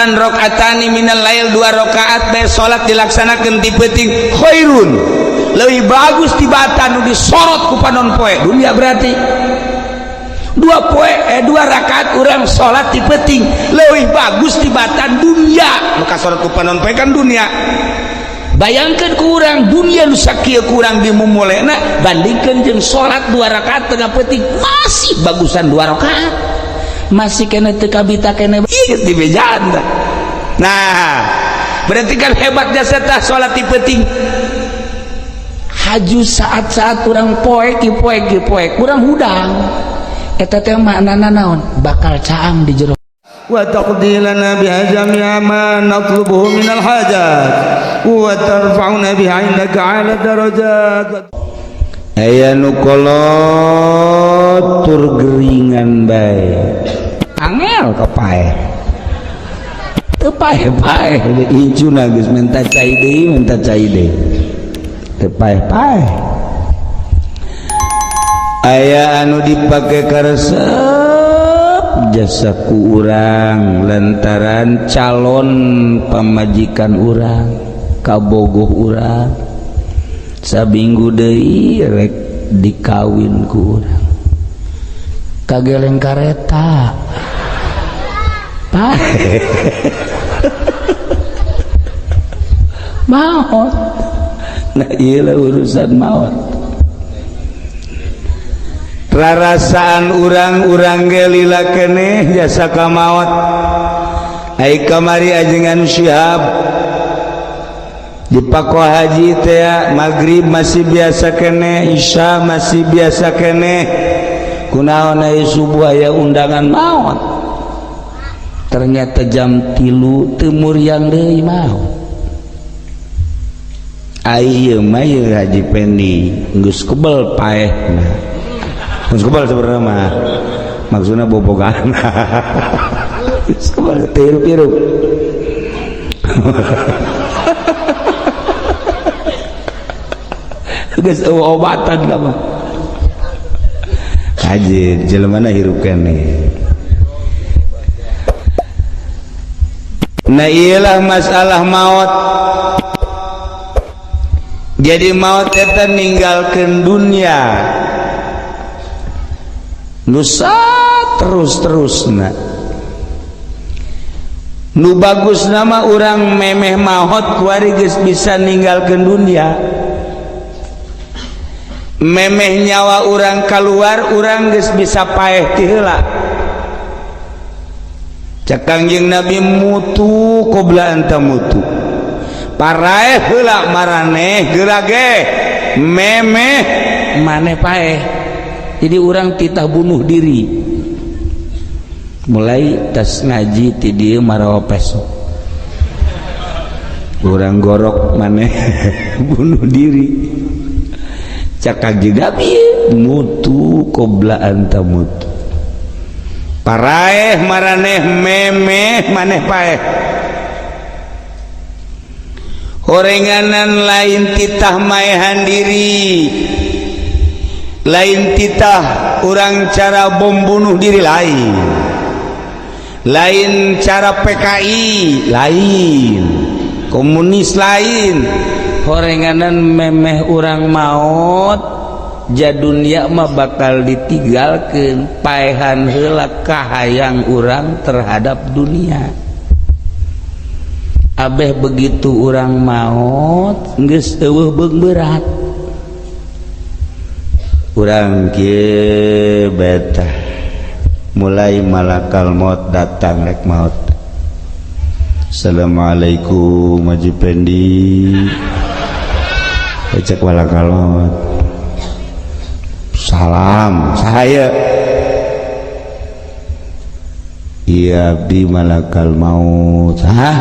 Ngan rakaatani minal lail, dua rakaat bae salat dilaksanakeun ti peuting, khairun, leuwih bagus tibatan nu disorot ku panon poe dunia. Berarti dua poe dua rakaat urang salat ti peuting leuwih bagus tibatan dunia nu kasorot ku panon poe kan dunia. Bayangkan kurang dunia nu sakieu kurang dimumulena, bandingkan jeung salat dua rakaat tengah peuting, masih bagusan dua rakaat, masih kena teu kabita kene ieu dibejaan tah. Nah, berarti kan hebatnya serta salat ti peuting. Haju saat-saat urang poek poek poek, urang hudang, eta teh maknana naon? Bakal caang di jero. وتقضي لنا بها جميع ما نطلبه من الحاجات وترفعنا بها عندك على الدرجات. Aya nu kolot tur geringan bae, angel ka paeh, teu paeh-paeh. Incuna geus minta cai deui, minta cai deui, teu paeh-paeh. Aya anu dipake karesep jasa ku urang lantaran calon pamajikan urang, kabogoh urang, sabinggu deui rek dikawin ku urang, kageleng kareta, paeh, maot. Nah, iyalah urusan maot. Rarasaan urang-urang ge lila keneh jasa ka maot. Ai kamari ajengan Syihab di Pako Haji teh, maghrib masih biasa keneh, isya masih biasa keneh, kunaon aya subuh aya undangan maot? Ternyata jam 3 teu muriang deui, maot. Ai ieu mah ieu Haji Pendi geus kebel paeh. Geus kebel sebenarnya mah, maksudna bobogan geus kebel teu hirup-hirup. Geus eueuh obatan ka mah. Haji jelema hirup keneh. Nah, iyalah masalah maut. Jadi maut eta ninggalkeun dunia nusa terus-terusna. Nu bagus nama urang memeh maot kuari geus bisa ninggalkeun dunia. Memeh nyawa urang keluar, urang geus bisa paeh ti heula. Cek Kangjeng Nabi, mutu qabla an tamutu, paraeh heula maraneh geura ge memeh maneh paeh. Jadi urang titah bunuh diri mulai tas ngaji ti dieu marawa peso, urang gorok maneh bunuh diri. Cek Kangjeng Nabi, mutu qabla an tamutu, paraeh maraneh memeh maneh paeh. Horenganan lain titah maehan diri, lain titah urang cara bom bunuh diri, lain, lain cara PKI, lain komunis, lain. Horenganan memeh urang maot, ja dunia mah bakal ditinggalkeun, paehan heula kahayang urang terhadap dunia. Abeh begitu urang maot geus eueuh beung berat. Urang kieu beta mulai malakal maut datang rek maut. Assalamualaikum, Haji Pendi. Cek malakal maut, salam saya, iya abdi malakal maut. Hah,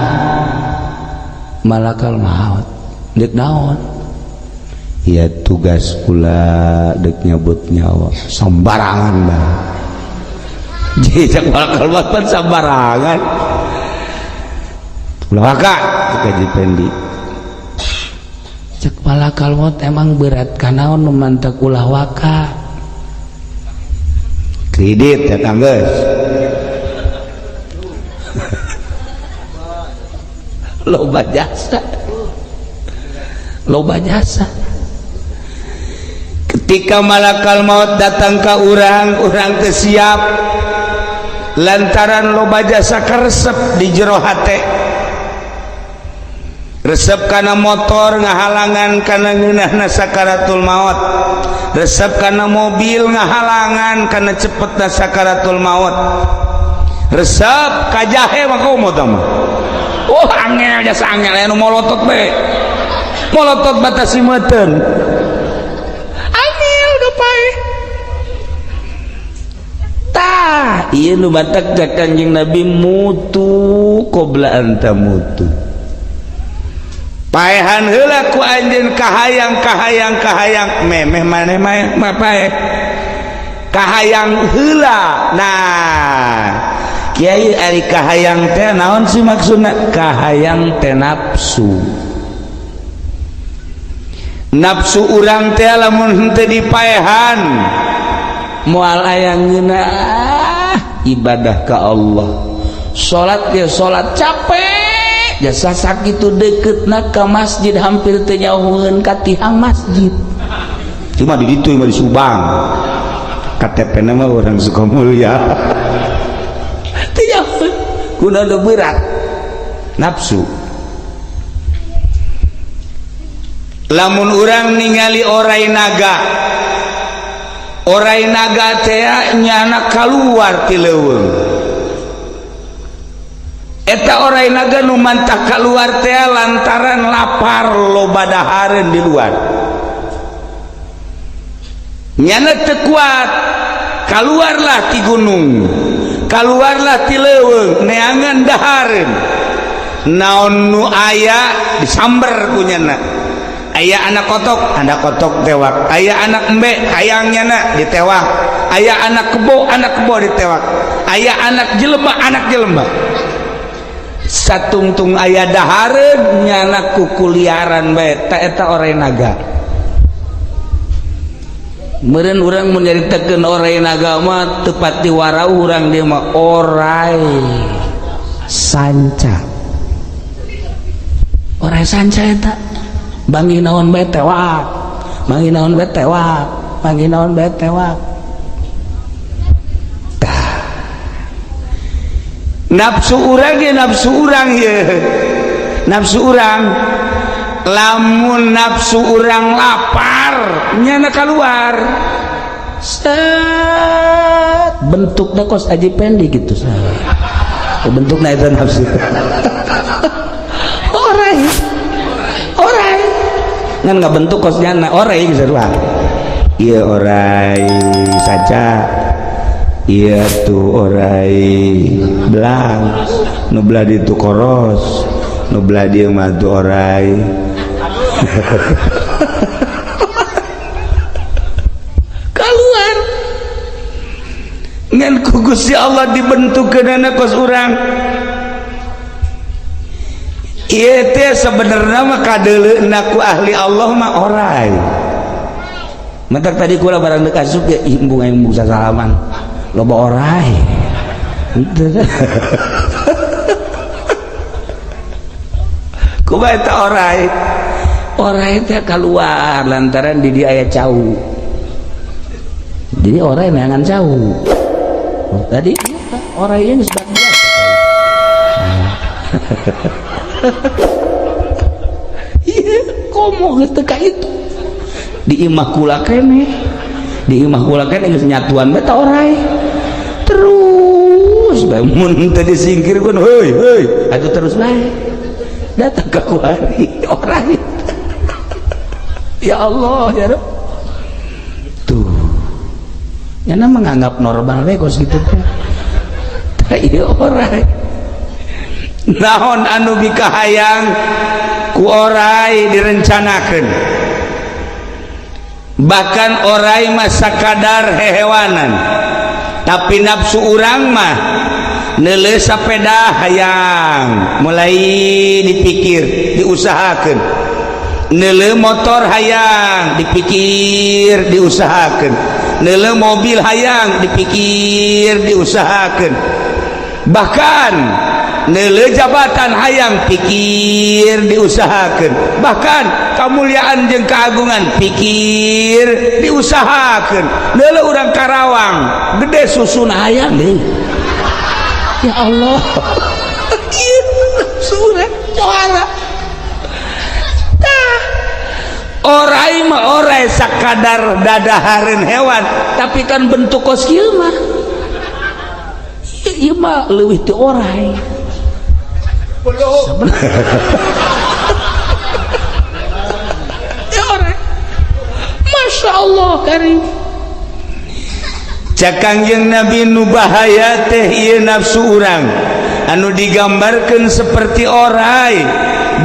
malakal maut dek naon? Ya tugas pula dek nyabut nyawa sembarangan bah. Jadi malakal maut pan sembarangan. Ulah waka, cek Haji Pendi. Cek malakal maut, emang berat kanaon nu mantak ulah waka? Kredit ya tangges. Loba jasa, loba jasa. Ketika malakal maut datang ke urang, urang teu siap lantaran loba jasa karesep di jero hate. Resep kana motor, ngahalangan kana ngeunahna sakaratul maut. Resep kana mobil, ngahalangan kana cepetna sakaratul maut. Resep ka jahe mah, komo mah. Oh, angel jasa, angel anu molotot be, molotot batasi meuteun, angel udah paeh. Tah, ieu nu batak cek Kanjeng Nabi, mutu qabla an tamutu. Paehan heula ku anjeun kahayang, kahayang, kahayang, memeh maneh mah paeh kahayang heula. Nah, kiai, ari kahayang teh naon sih maksudna? Kahayang teh nafsu. Nafsu urang teh lamun henteu dipaehan, moal aya ngeunah ibadah ka Allah. Salat ya salat capek jasa, sakitu deketna ka masjid, hampir teu nyauheun ka tihang masjid. Cuma di ditu mah di Subang, KTP nama orang Sukamulya. Teu nyauheun kuna nu berat nafsu. Lamun urang ningali orai naga, orai naga teh nyana keluar ti leuweung. Eta orai naga nu mantah keluar teh lantaran lapar, loba dahareun di luar, nyana teu kuat, keluarlah ti gunung, keluarlah ti leuweung, neangan dahareun. Naon nu aya disamber ku nyana. Aya anak kotok, anak kotok tewak. Aya anak embe, hayang nyana, ditewak. Aya anak kebo, anak kebo ditewak. Aya anak jelema, anak jelema. Satungtung aya dahareun, nyana kukuliaran bae. Ta eta orai naga. Meureun urang mun nyaritakeun orai naga mah tepat di warau urang, dia mah orai sanca. Orai sanca eta bangi naon bae tewak, bangi naon bae tewak, bangi naon bae tewak. Tah, nafsu urang ge, nafsu urang ye, nafsu urang, lamun nafsu urang lapar, nyana keluar set, bentuknya kos Aji Pendi gitu. Oh, bentuknya itu nafsu. Orai, orai ngan nggak bentuk kos nyana orai bisa dua. Iya, orai saja. Iya tuh orai belang, nu belah itu koros, nu belah dia mah tuh orai. Keluar. Ngan ku Gusti Allah dibentuk keunana kos urang. Ieu teh sebenarnya mah kadeuleuna ku ahli Allah mah orai. Mentak tadi kula barang deuk asup ya, embung embung sasalaman, loba orai. Kumaha eta orai? Orai teh keluar lantaran di dia aya cau, jadi orai neangan cau. Oh, tadi orai geus biasa. Iya, komo geus teu ka itu di imah kula keneh, di imah kula keneh geus nyatuan bae ta orai terus bae. Mun teu disingkirkeun, heuy heuy. Atuh terus bae datang ka kuari orai. Ya Allah, ya Rabb. Tuh nyana menganggap normal we kos gitu teh. Tah, ieu orai. Naon anu bikahayang ku orai direncanakeun. Bahkan orai mah sakadar hehewanan, tapi nafsu urang mah neuleuh sapeda hayang, mulai dipikir, diusahakeun. Neuleuh motor hayang, dipikir, diusahakeun. Neuleuh mobil hayang, dipikir, diusahakeun. Bahkan Neuleuh jabatan hayang, pikir diusahakeun. Bahkan kemuliaan jeung keagungan pikir diusahakeun. Neuleuh urang Karawang gede susuna, hayang deui. Ya Allah, ieu nafsu urang pohara. Tah, orai mah orai sakadar dadahareun hewan, tapi kan bentuk kos kieu mah, ieu mah leuwih ti orai. Ya orai, Masya Allah karim. Cek Kangjeng Nabi, nu bahaya teh ieu nafsu urang anu digambarkan seperti orai.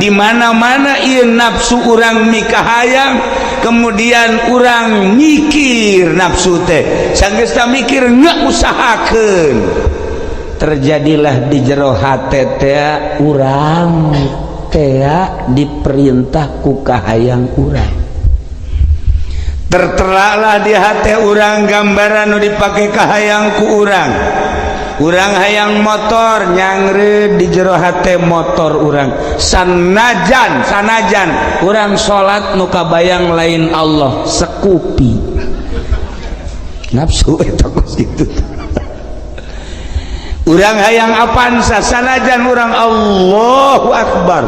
Di mana-mana ieu nafsu urang mikahayang, kemudian urang mikir nafsu teh, sanggeus mikir nggak usahakeun, Terjadilah di jero hate teh urang teh diperintah ku kahayang urang. Terteralah di hati urang gambaran nu dipake kahayang ku urang. Urang hayang motor, nyangre di jero hate motor urang. Sanajan sanajan urang salat, nu kabayang lain Allah, Scoopy. Nafsu eta kos kitu. Urang hayang Avanza, sanajan urang Allahu Akbar,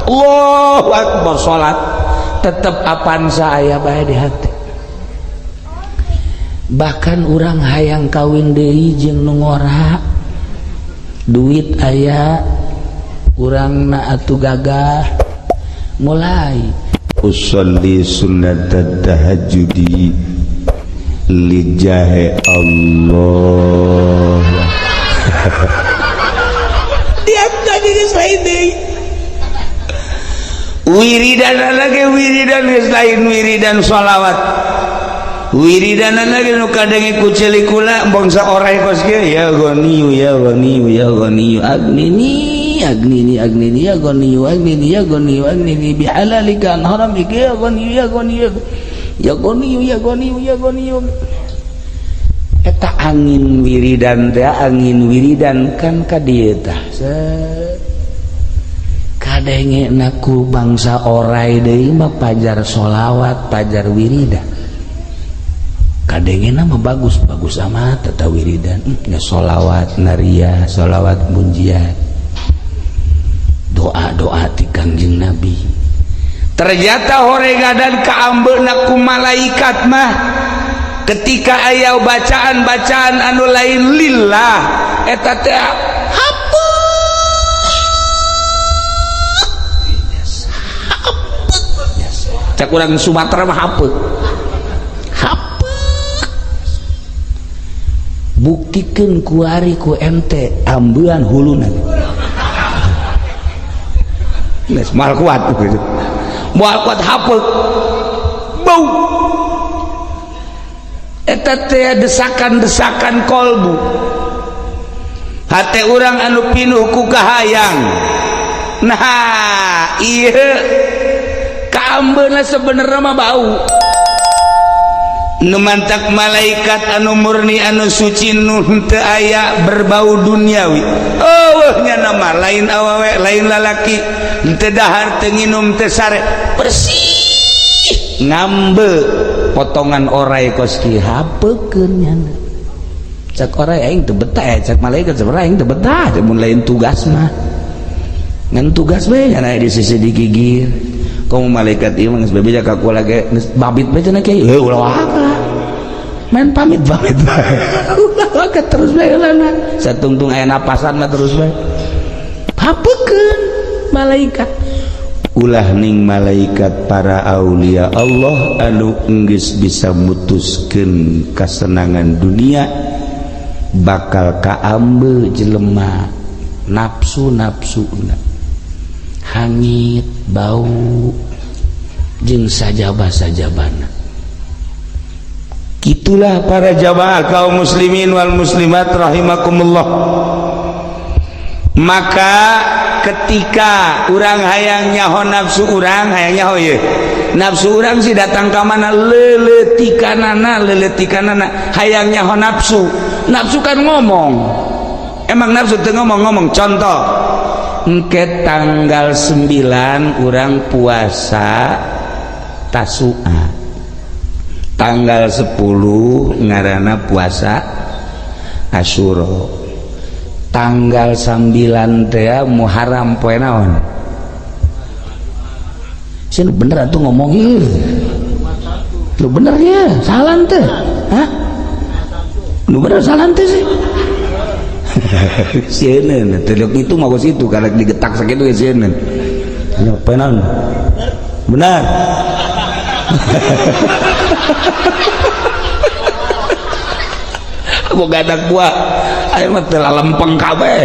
Allahu Akbar salat, tetep Avanza aya bae di hati. Bahkan urang hayang kawin deui jeung nu ngora, duit aya, urang na atuh gagah mulai. Usolli sunnat tahajjudi lijahe Allah. Dia tadi geus lain deui. Wiridan lagi, wiridan geus lain wiridan sholawat, wiridan lagi nu kadenge ku ceuli kula bangsa orai kos kieu: ya ghaniyu, ya ghaniyu, ya ghaniyu, agnini, agnini, agnini, ya ghaniyu, agnini, ya ghaniyu, agnini bihalalika an haramika, ya ghaniyu, ya ghaniyu, ya ghaniyu, ya ghaniyu, ya ghaniyu. Eta angin wiridan teh, angin wiridan kan ka dieu tah kadenge ku bangsa orai deui mah, pajar sholawat, pajar wiridan. Kadenge mah bagus bagus amat eta wiridan ya, sholawat naria, sholawat munjiat, doa-doa ti Kangjeng Nabi. Ternyata horegadan kaambeuna ku malaikat mah ketika aya bacaan-bacaan anu lain lillah, eta teh hapus. Cek urang Sumatera mah hapus, hapus. Buktikan kuari ku ente ambean huluna. Geus moal kuat gitu, moal kuat, hapus, bau. Eta teh desakan-desakan kolbu, hate urang anu pinuh ku kahayang. Nah, iya, kaambeuna sebenarnya mah bau. Nu mantak malaikat anu murni, anu suci, nu teu aya berbau duniawi. Oh nya, nama lain awewe, lain lalaki, teu dahar, teu nginum, teu sare, bersih. Ngambe potongan orai kos kieu, hapekeun nyana. Cek orai, aing teu betah ya. Cek malaikat, sebenarnya aing teu betah mun lain tugas mah, ngan tugas we nyana di sisi digigir. Kamu malaikat ieu mah geus bebeja ka kula ge, geus babit bae cenah kiai. Heuh, ulah waka main pamit pamit bae, ulah waka, terus bae lana satungtung aya napasan mah terus bae. Hapekeun malaikat. Ulah ning malaikat, para aulia Allah anu enggeus bisa mutuskeun kasenangan dunia, bakal kaambe jelema nafsu nafsu hangit, bau, jeung sajaba sajabana. Itulah para jamaah kaum muslimin wal muslimat rahimakumullah. Maka ketika urang hayang nyaho nafsu urang, hayang nyaho ye nafsu urang sih datang ka mana, leuletikanana, leuletikanana hayang nyaho nafsu. Nafsu kan ngomong. Emang nafsu teu ngomong-ngomong? Contoh, engke tanggal 9 urang puasa Tasua, tanggal 10 ngaranna puasa Asyura, tanggal 9 teh Muharram. Poe naon sih? Bener atuh ngomong ieu. Lu bener ya, salah teh? Hah? Lu bener salah teh sih? Sieun teh itu mah situ karena digetak sakitu ge sieun. Ya, poe naon? Benar. Boga anak buah ayo mah teu lempeng kabeh.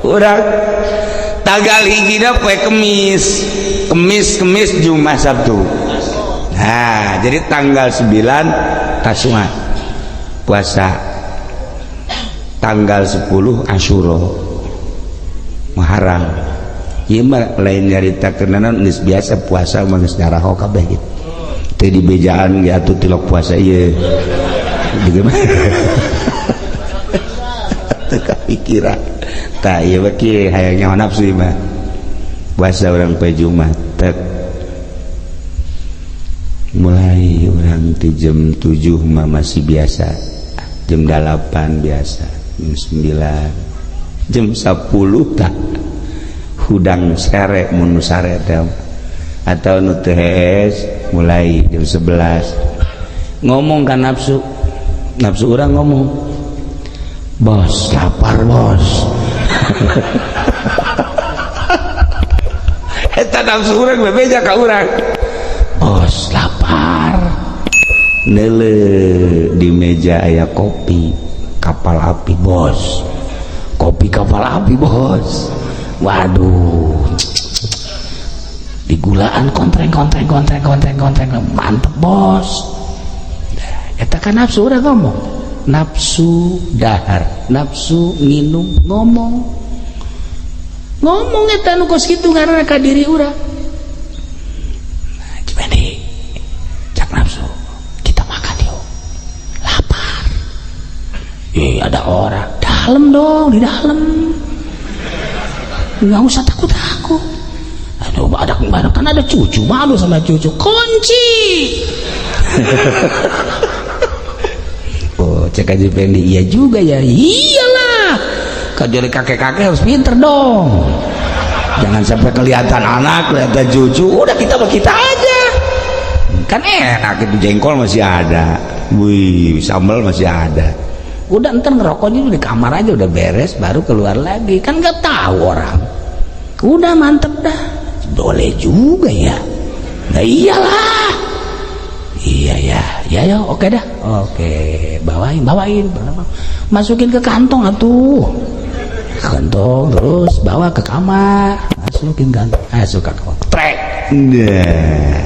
Urang tanggal hijina poe Kemis, Kemis, Kemis, Jumat, Sabtu. Nah, jadi tanggal 9 Tasua puasa, tanggal 10 Asyura, Muharram. Ieu mah lain nyarita kenanan, geus biasa puasa mah geus nyaraho kabeh gitu. Teu dibejaan ge atuh tilok puasa ieu. Bagaimana? Teu kapikiran. Tah, ieu mah kieu hayang nyaho nafsu ieu mah. Puasa urang poe Jumat tek. Mulai urang ti jam 7 mah masih biasa. Jam 8 biasa, jam 9, jam 10 tah hudang sere, mun sare teh atau nu teu hees mulai jam 11 ngomong kan nafsu. Nafsu urang ngomong, "Bos, lapar, bos." Eta nafsu urang bebeja ka urang, "Bos, lapar." Neule di meja aya kopi Kapal Api, bos. Kopi Kapal Api, bos. Waduh, digulaan kontreng kontreng kontreng kontreng kontreng, mantep, bos. Eta kan nafsu udah ngomong, nafsu dahar, nafsu nginum ngomong ngomong. Eta nu kos kitu ngaranna ka diri urang. Nah, Cipendi, cak nafsu, "Kita makan yuk, lapar." "Eh, ada orang dalam dong." "Di dalam nggak usah takut-takut." "Aduh, ada kan ada cucu, malu sama cucu." Kunci. Oh, cek aja Pendi, iya juga ya. Iyalah, kalau jadi kakek-kakek harus pinter dong, jangan sampai kelihatan anak, kelihatan cucu. Udah, kita mah kita aja kan enak itu, jengkol masih ada, wih, sambal masih ada. Udah, ntar ngerokoknya di kamar aja, udah beres baru keluar lagi, kan nggak tahu orang. Udah mantep dah. Boleh juga ya. Nah, iyalah, iya ya, ya ya, oke dah, oke, bawain bawain, masukin ke kantong atuh, kantong, terus bawa ke kamar, masukin kantong, masuk ke kamar, trek. Nah,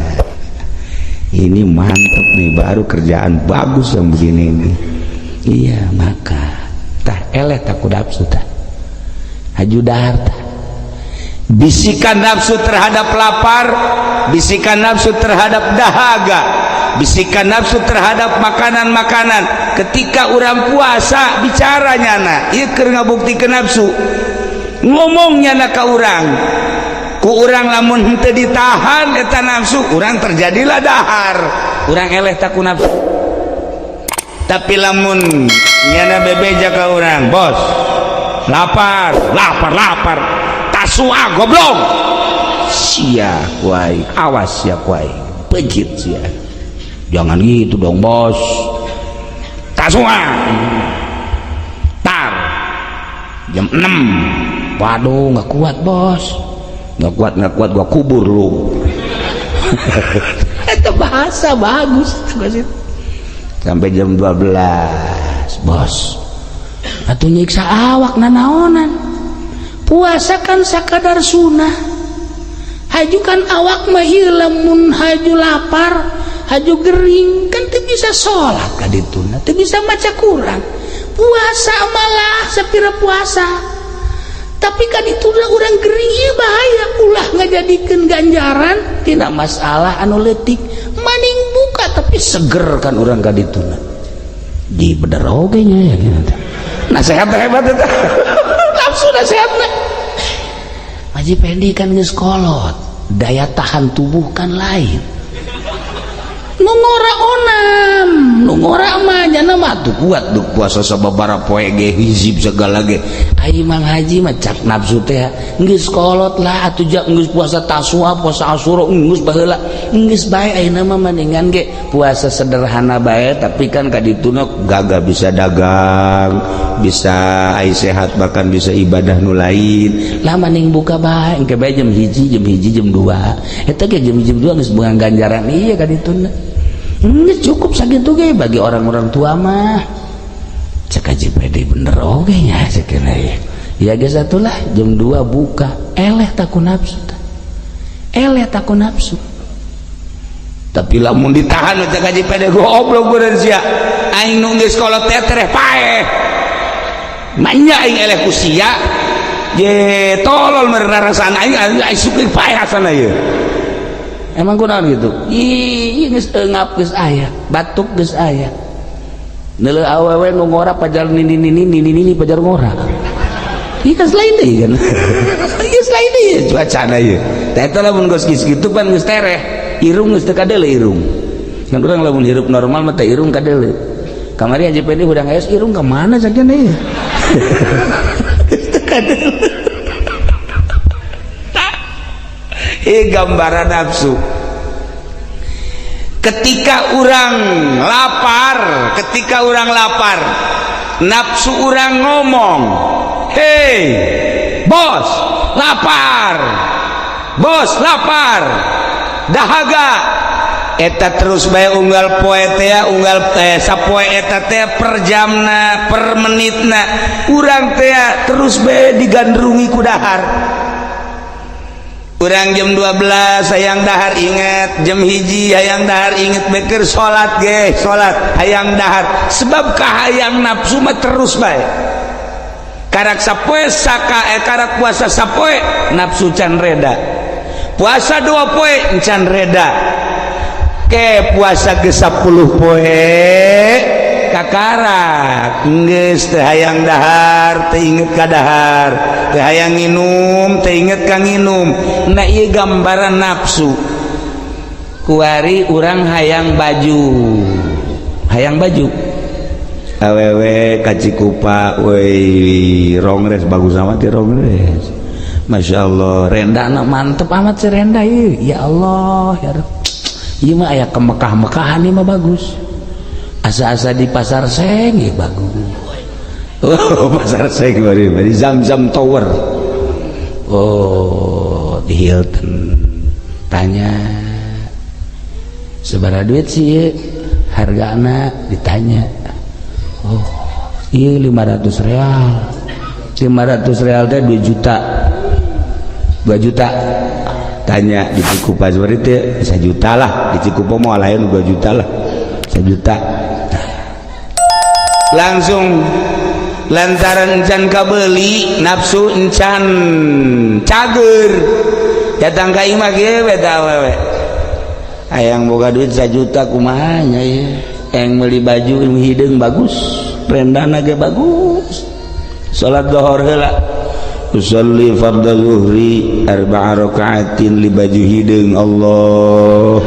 ini mantep nih, baru kerjaan bagus yang begini ini. Iya, maka tah eleh tak nafsu tah haju dahar tah. Bisikan nafsu terhadap lapar, bisikan nafsu terhadap dahaga, bisikan nafsu terhadap makanan-makanan ketika orang puasa bicara nyana ieu keur ngabuktikeun nafsu ngomongnya na ka urang. Ku urang lamun henteu ditahan eta nafsu urang, terjadilah dahar, urang eleh tak ku nafsu. Tapi lamun nyana bebeja ka urang, "Bos, lapar, lapar, lapar." "Tasua, goblok sia, kuai awas sia, kuai pejit sia." "Jangan gitu dong, bos." "Tasua tar jam 6." "Waduh, nggak kuat, bos." "Nggak kuat, nggak kuat, gua kubur lu." Itu bahasa bagus sampai jam 12, "Bos, atuh nyiksa awak nanaonan? Puasa kan sakadar sunnah. Haju kan awak mah lamun haju lapar, haju gering, kan teu bisa sholat ka dituna, teu bisa maca Quran. Puasa malah sapira puasa, tapi kan itu udah orang gering, ieu bahaya. Ulah ngajadikeun ganjaran tina masalah anu leutik, maning buka." Tapi seger kan urang ka dituna. Di bener oge nya ya gitu. Nasehat hebat eta. Nafsu nasehatna. Haji Pendi kan geus kolot, daya tahan tubuh kan lain. Nu ngora onam, nu ngora mah jana mah tuh kuat tuh puasa sababaraha poe ge, hizib segala ge. Ai Mang Haji mah cak nafsu teh geus kolot lah atuh, jak geus puasa Tasua, puasa Asyura geus baheula, geus bae ayeuna mah mendingan ge puasa sederhana bae, tapi kan kadituna gagah, bisa dagang, bisa ai sehat, bahkan bisa ibadah nu lain lah. Mending buka bae, engke bae jam 1, jam 1, jam 2 eta ge, jam 1, jam 2 geus beunang ganjaran. Iya, kadituna geus cukup sakitu ge bagi orang-orang tua mah. Cek Haji Pedi, bener oge nya, cek ya. Ya geus atulah, jam 2 buka, eleh tak ku nafsu tah. Eleh tak ku nafsu. Tapi lamun ditahan, cek Haji Pedi, goblok bener sia. Aing nu geus kolot teh tereh paeh. Manya aing eleh ku sia. Je tolol merarasaan aing, aing suka paeh asana ieu. Emang kunaon gitu? Ih, geus eungap geus aya, batuk geus aya. Neuleuh awewe nu ngora pajar nini nini nini nini pajar ngora. Ieu kan lain deui kan. Ieu lain deui cuacana ieu. Tah eta lamun geus kitu pan geus tereh, irung geus teu kadeuleu irung. Kan urang lamun hirup normal mah teh irung kadeuleu. Kamari Haji Pendi hudang es, irung ka mana sakieu ieu? Geus teu kadeuleu. Ieu gambaran nafsu. Ketika orang lapar, ketika orang lapar, nafsu orang ngomong, "Hei bos, lapar, bos, lapar, dahaga." Eta terus bae unggal poe teh, unggal sapoe eta teh, per jamna, per menitna urang teh terus bae digandrungi ku dahar. Urang jam 12 hayang dahar inget, jam 1 hayang dahar inget, beker salat ge salat hayang dahar, sebab kahayang nafsu mah terus bae. Karak sapoe saka karak puasa sapoe nafsu can reda, puasa 2 poe can reda, ke puasa ke 10 poe kakarak geus teu hayang dahar, teu inget ka dahar, teu hayang nginum, teu inget ka nginum. Nah, ieu gambaran nafsu. Kuari urang hayang baju, hayang baju awewe ka Cikupa, woi, rongres bagus amat ya, rongres, Masya Allah, rendana mantep amat si renda ieu. Ya Allah, ya Rabb, ieu mah aya kemekah-mekahan, ieu mah bagus. Asa-asa di Pasar Seng ya bagus. Oh, Pasar Seng bari di Zam-Zam Tower, oh, di Hilton. Tanya sabaraha duit sih hargana, ditanya. Oh iya, 500 real. 500 real teh 2 juta, 2 juta. Tanya di Cikupa seperti itu 1 juta lah, di Cikupa mau lain 2 juta lah, 1 juta langsung. Lantaran encan kabeli, nafsu encan cager, datang ka imah kieu beta awewe, "Hayang boga duit 1 juta kumaha nya ya, yang beli baju hideung bagus, prendana ge bagus." Salat dohor heula, usolli fardhu zuhri arba'a rakaatin li baju hideung. Allah,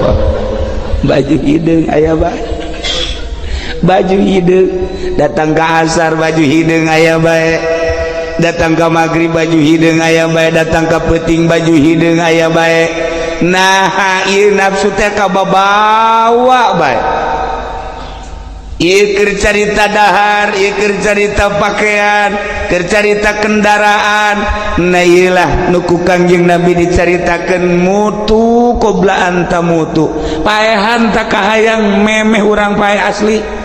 baju hideung aya bae, baju hideung. Datang ke asar, baju hideung aya bae. Datang ke maghrib, baju hideung aya bae. Datang ke peuting, baju hideung aya bae. Nah, ieu nafsu teh kababawa bae. Ieu keur carita dahar, ieu keur carita pakaian, keur carita kendaraan. Nah, ieu lah nu ku Kangjeng Nabi dicaritakeun, mutu qabla an tamutu. Paehan tak kahayang memeh urang paeh asli.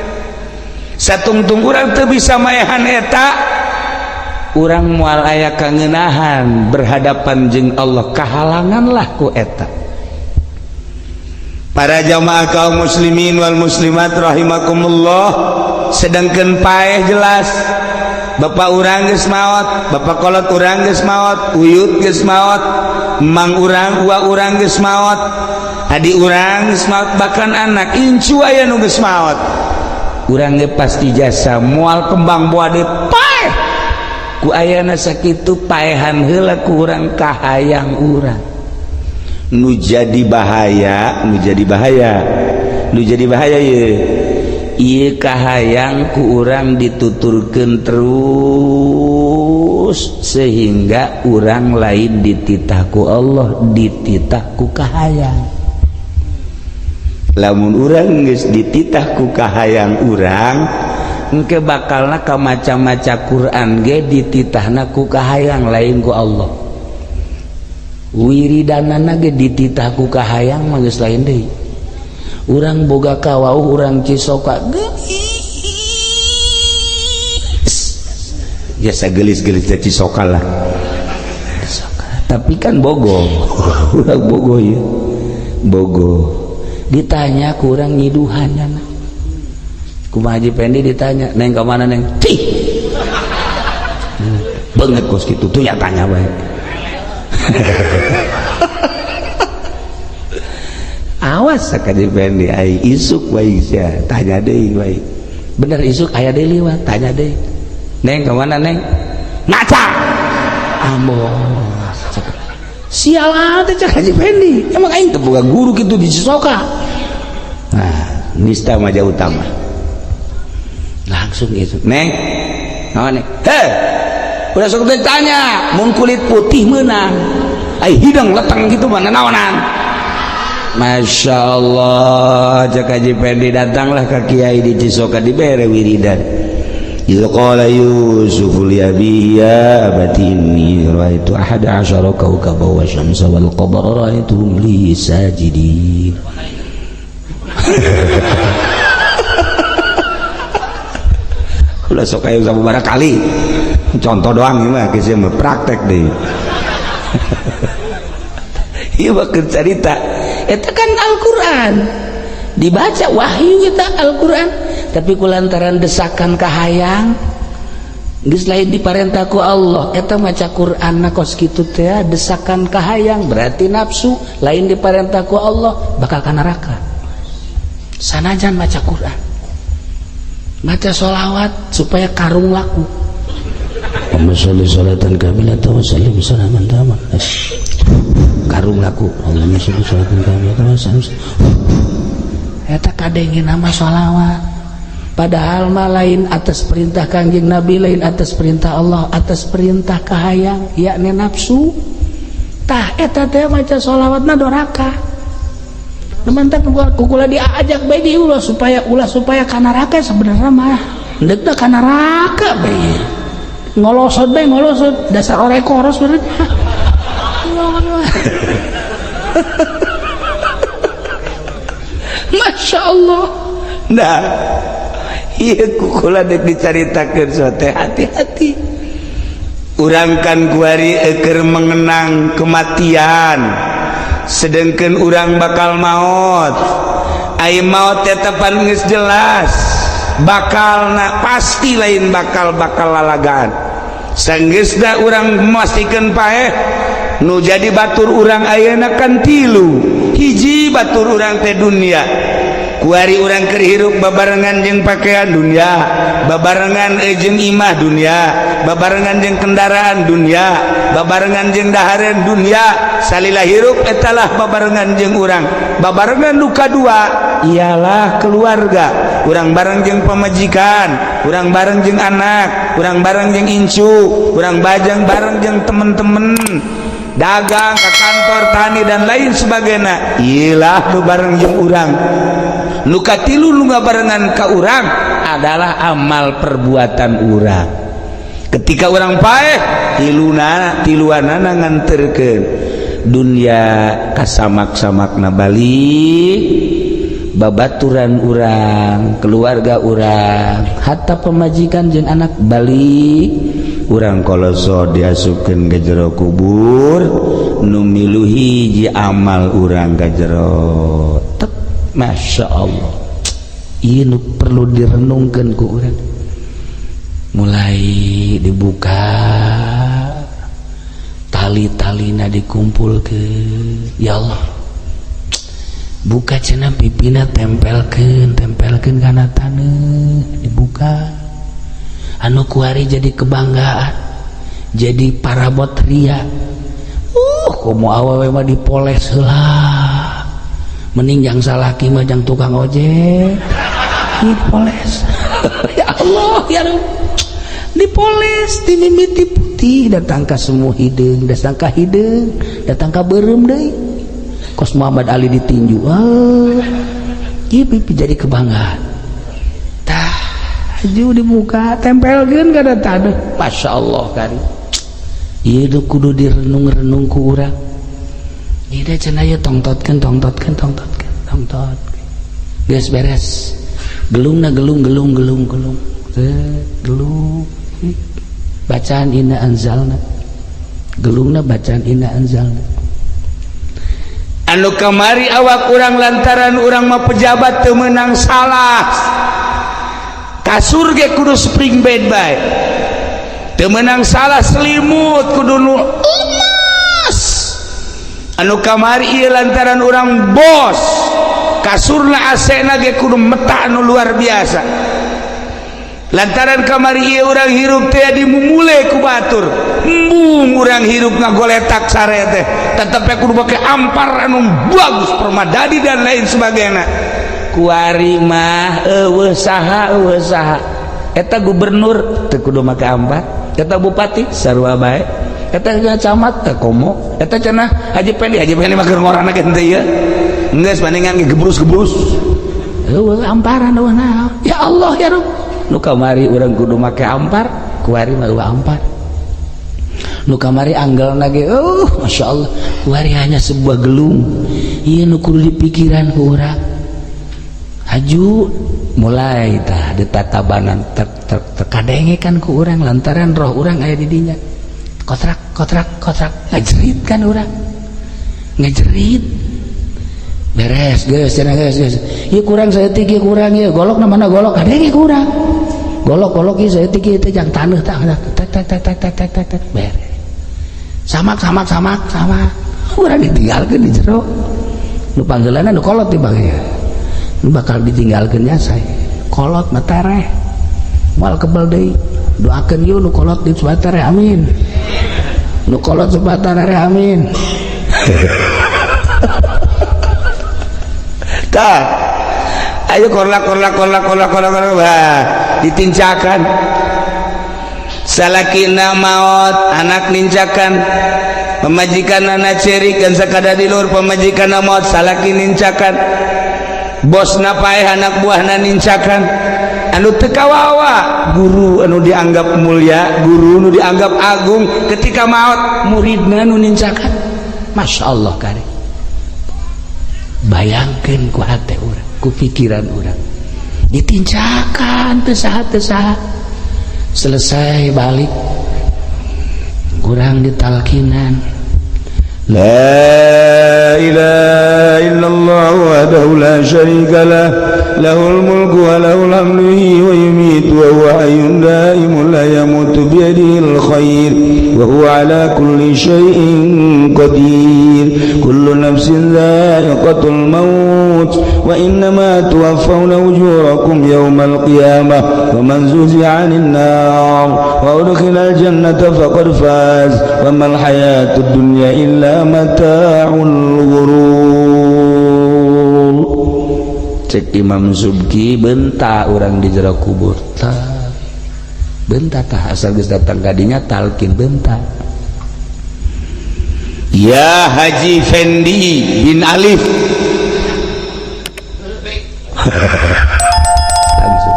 Satungtung urang teu bisa maehan eta, urang moal aya kangenahan berhadapan jeung Allah, kahalangan lah ku eta. Para jamaah kaum muslimin wal muslimat rahimakumullah, sedangkan paeh jelas. Bapak urang geus maot, bapak kolot urang geus maot, uyut geus maot, mang urang, uwa urang geus maot, adi urang geus maot, bahkan anak incu aya nu geus maot. Urang ge pasti jasa moal kembang buah deui paeh. Ku ayana sakitu paehan heula ku urang kahayang urang. Nu jadi bahaya, nu jadi bahaya. Nu jadi bahaya ye. Ieu kahayang ku urang dituturkeun terus sehingga urang lain dititah ku Allah, dititah ku kahayang. Lamun urang geus dititah ku kahayang urang, engke bakalna ka maca-maca Quran ge dititahna ku kahayang lain ku Allah. Wiridanana ge dititah ku kahayang mah geus lain deui. Urang boga kawauh urang Cisoka geulis, biasa gelis-gelis teh Cisoka lah. Cisoka. Tapi kan bogo, urang bogo ya, bogo. Ditanya kurang nyiduhan ya. Kumaha Haji Pendi ditanya, "Neng ka mana, Neng?" Cih. Banget kos kitu tuh ya tanya bae. Awas Haji Pendi ai isuk bae sia, tanya deui bae. Bener isuk aya deui liwat, tanya deui. "Neng ka mana, Neng?" Ngaca. Ambos. Sial teh cek Haji Pendi. Emang aing teu boga guru kitu di Cisoka. Nah, nista maja utama. Langsung gitu. "Neng, naon, Neng?" "Heh. Udah sok tanya, mun kulit putih meunang. Ai hidung leteng gitu mana naonan?" Masya Allah, cek Haji Pendi datanglah ke kiai di Cisoka dibere wiridan. Idza qala Yusuf li abihi ya abati inni ra'aitu ahada asyara kawkaban wa syamsa wal qamara ra'aituhum li sajidin. Ulah sok aya sababaraha kali. Contoh doang ieu mah geus mah praktek deui. Ieu mah keur carita. Eta kan Al-Qur'an. Dibaca wahyu kita Al-Qur'an, tapi kulantaran desakan kahayang geus lain diparentah ku Allah. Eta maca Qur'an na kos kitu teh desakan kahayang berarti nafsu, lain diparentah ku Allah bakal ka neraka. Sanajan maca Qur'an, maca sholawat supaya karung laku. Allahumma sholli sholatan kamilatan wa sallim salaman taman. Karung laku. Allahumma sholli sholatan kamilatan wa sallim. Eta kadengin nama sholawat. Padahal mah lain atas perintah Kangjeng Nabi, lain atas perintah Allah, atas perintah kahayang yakni nafsu. Tah eta teh maca sholawatna doraka. Mantap kukula diajak bae di ulah supaya ka neraka sebenarnya mah. Endekna ka neraka bae. Ngolosot bae ngolosot dasar orek koros bener. Masya Allah. Nah, iya kukula dek dicaritakeun sote hati-hati. Urang kan kuari eker mengenang kematian. Sedangkan urang bakal maut. Ai maut tetepan geus jelas. Bakal na pasti lain bakal lalagaan. Sanggeusna urang memastikan paeh nu jadi batur urang ayeuna kan tilu. Hiji batur urang teh dunia. Kuari urang keur hirup babarengan jeung pakaian dunia, babarengan jeung imah dunia, babarengan jeung kendaraan dunia, babarengan jeung dahareun dunia. Salila hirup etalah babarengan jeung urang. Babarengan nu kadua ialah keluarga. Urang bareng jeung pamajikan, urang bareng jeung anak, urang bareng jeung incu, urang bajang bareng jeung temen-temen, dagang ke kantor, tani dan lain sebagainya. Ilah nu bareng jeung urang. Nu katilu nu ngabarengan ka urang adalah amal perbuatan urang. Ketika urang paeh tiluna tiluanana nganterkeun dunia kasamak-samakna balik, babaturan urang, keluarga urang, hatta pemajikan jeung anak balik. Urang koloso diasupkeun ke jero kubur, nu milu hiji amal urang ka jero. Tek, Masya Allah, ini perlu direnungkan ku urang. Mulai dibuka, tali-talina dikumpulkeun. Ya Allah, buka cenah pipina, tempelkeun, tempelkeun kana taneuh. Dibuka, anu kuari jadi kebanggaan, jadi parabot ria. Komo awewe mah dipoles heula, mending jang salaki mah jang tukang ojek. Dipoles, ya Allah ya Rabb, dipoles ti mimiti putih datang ka semu hideung, datang ka hideung, datang ka beureum deui, kos Muhammad Ali ditinju. Ah, ieu pipi jadi kebanggaan. Tah, aju dibuka, tempelkeun kana taneuh. Masya Allah kari, ieu kudu direnung-renung ku urang. Ieu cenah ieu tongtotkeun, tongtotkeun, tongtotkeun, tongtot. Geus beres, gelungna gelung, gelung, gelung, gelung, gelung, bacaan inna anzalna, gelungna bacaan inna anzalna. Anu kamari awak urang, lantaran urang mah pejabat, teu meunang salah, kasur ge kudu spring bed bae, teu meunang salah, selimut kudu nu emas. Anu kamari ieu, lantaran urang bos, kasurna, AC na ge kudu meta anu luar biasa. Lantaran kamari ieu urang hirup teh dimumule ku batur, embung urang hirup ngagoletak sare teh, tetep kudu make ampar anu bagus, permadani, dan lain sebagainya. Kuari mah euweuh saha, euweuh saha. Eta gubernur teu kudu make ampar, eta bupati sarua bae, eta camat teh komo, eta cenah Haji Pendi. Haji Pendi mah keur ngorana ge henteu ieu, geus bandingan ge gebrus-gebrus. Euweuh amparan, euweuh naon. Ya Allah ya Rabb, nu kamari urang kudu make ampar, kuari mah euweuh ampar. Nu kamari anggelna ge Masya Allah, kuari hanya sebuah gelung. Ieu nu kudu dipikiran ku urang. Haju mulai tah ditatabanan, tek tek tek, kadenge kan ku urang, lantaran roh urang aya di dinya. Kotrak kotrak kotrak, ngajerit kan urang, ngajerit. Beres, geus cenah, geus, geus ieu kurang saeutik, ieu kurang, ieu golok na mana golok, kadenge ku urang golok, golok ieu saeutik, ieu teh jang taneuh. Tah, tek tek tek tek tek tek tek tek, beres. Samak samak samak samak, urang ditinggalkeun di jero. Nu panggeulana nu kolot di bang, nu bakal ditinggalkeun nya saya kolot mah tereh, moal kebel deui. Doakeun yeuh nu kolot di supaya tereh, amin. Nu kolot supaya tereh, amin. Tah, ayo korlak korlak korlak korlak korlak korlak, wah, ditincakan. Salakina maot, anak nincakan, pamajikan anak cerik dan sakada di luhur. Pamajikan maot, salaki nincakan, bosna paeh, anak buahna nincakan. Anu teu kawawa guru anu dianggap mulia, guru nu dianggap agung, ketika maot muridna nu nincakan. Masya Allah kari, bayangkan ku hati urang, ku pikiran urang, ditincakan teu saha, teu saha. Selesai, balik kurang ditalkinan. لا إله إلا الله وحده لا شريك له، له الملك وله الحمد، يحيي ويميت وهو حي دائم لا يموت، بيده الخير وهو على كل شيء قدير. كل نفس ذائقة الموت وإنما توفون أجوركم يوم القيامة، ومن زحزح عن النار وأدخل الجنة فقد فاز، وما الحياة الدنيا إلا متاع الغرور. Cek Imam Subki, bentak orang di jero kubur tah, bentak tah, asal geus datang kadinya talkin, bentak. Ya Haji Fendi bin Alif. Langsung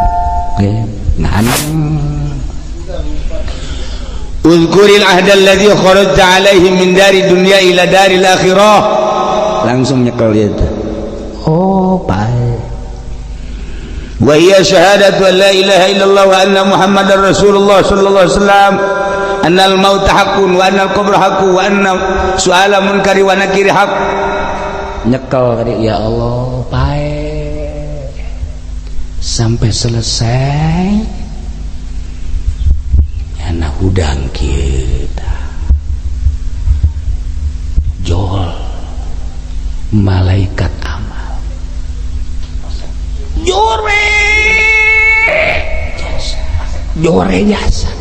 nah. Uzkuril ahda alladhi kharajta alaihim min dari dunya ila daril akhirah. Langsung nyekel dia teh. Oh, baik. Wa hiya syahadatu an la ilaha illallah wa anna muhammadar rasulullah sallallahu alaihi wasallam, annal mauta haqqun wa annal qabra haqqun wa anna su'ala munkari wa nakiri haqq. Nyekel tadi, ya Allah, baik. Sampai selesai. Hudang kieu tah. Jol malaikat amal. Jore jasa. Jore jasa.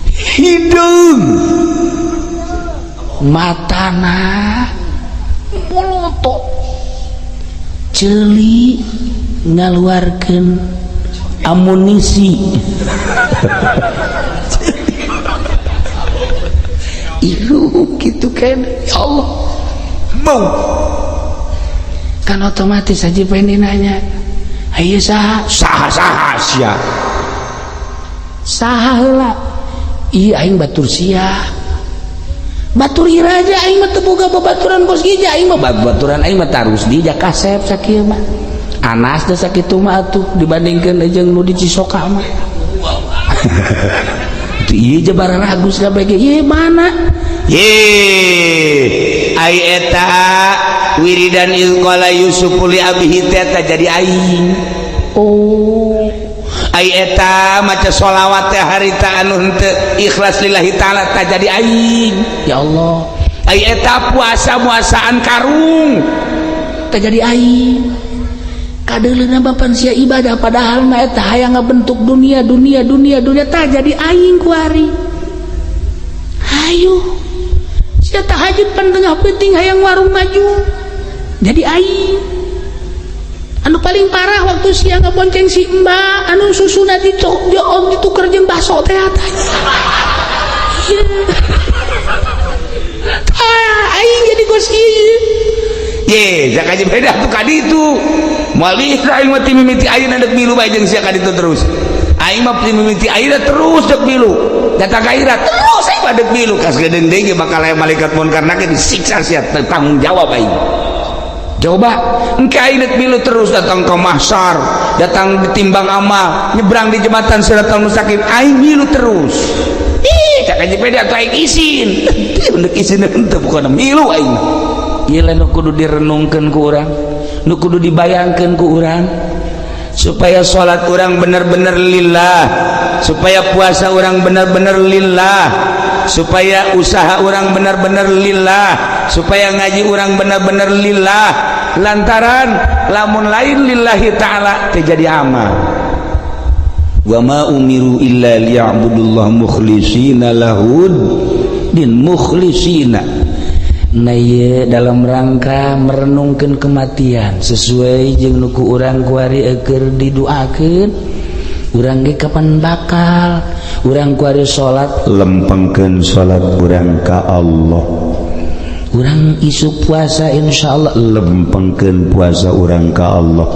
Hidung matana molotot, ceuli ngaluarkeun amunisi. Ieu kitu kan, ya Allah. Bau kan otomatis Haji Pendi nanya, "Ayo saha?" "Saha saha sia?" "Saha heula?" "Iya, aing batur sia." "Batur ira aja, aing mah teu boga babaturan kos kieu, aing mah babaturan aing mah tarus di kasep sakieu mah." Anas teh sakitu mah atuh dibandingkeun jeung nu di Cisoka mah. Itu ieu jabara ragus kabeh ge, ieu mana? Ye, ai eta wiridan iz qala Yusuf li abihi teh jadi aing. Oh. Ai eta maca sholawat teh harita anu henteu ikhlas lillahi ta'ala tah jadi aing. Ya Allah. Ai eta puasa muasaan karung teh jadi aing. Kadeuleuna bapan sia ibadah padahal mah eta hayang ngabentuk dunia dunia dunia dunia tah jadi aing kuari. Hayu sia tahajud pan tengah peuting hayang warung maju jadi aing. Anu paling parah waktu sia ngabonceng si mbak anu susuna dituker jeung baso teh tah. Tah aing jadi kos ieu. Ye, jak aja beda tuh kaditu. Moal bisa aing mah ti mimiti ayeuna deuk milu bae jeung sia kaditu terus. Aing mah ti mimiti ayeuna terus deuk milu. Datang ka ira terus aing mah deuk milu. Kas geudeung deui ge bakal aya malaikat munkar nakir disiksa sia, tanggung jawab aing. Coba engke aing deuk milu terus datang ke mahsyar, datang ditimbang amal, nyebrang di jembatan Siratal Mustaqim, aing milu terus. Ih, cak aja beda tuh aing isin. Deuk isin henteu bukan milu aing. Ieu nu kudu direnungkeun ku urang, nu kudu dibayangkeun ku urang supaya salat urang bener-bener lillah, supaya puasa urang bener-bener lillah, supaya usaha urang bener-bener lillah, supaya ngaji urang bener-bener lillah. Lantaran lamun lain lillahi ta'ala teu jadi amal. Wa ma umiru illa liya'budullah mukhlishina lahud din mukhlisina. Nah ieu dalam rangka merenungkeun kematian sesuai jeung nu ku urang kuari keur diduakeun, urang ge kapan bakal urang kuari salat lempengkeun salat urang ka Allah, urang isuk puasa insyaallah lempengkeun puasa urang ka Allah,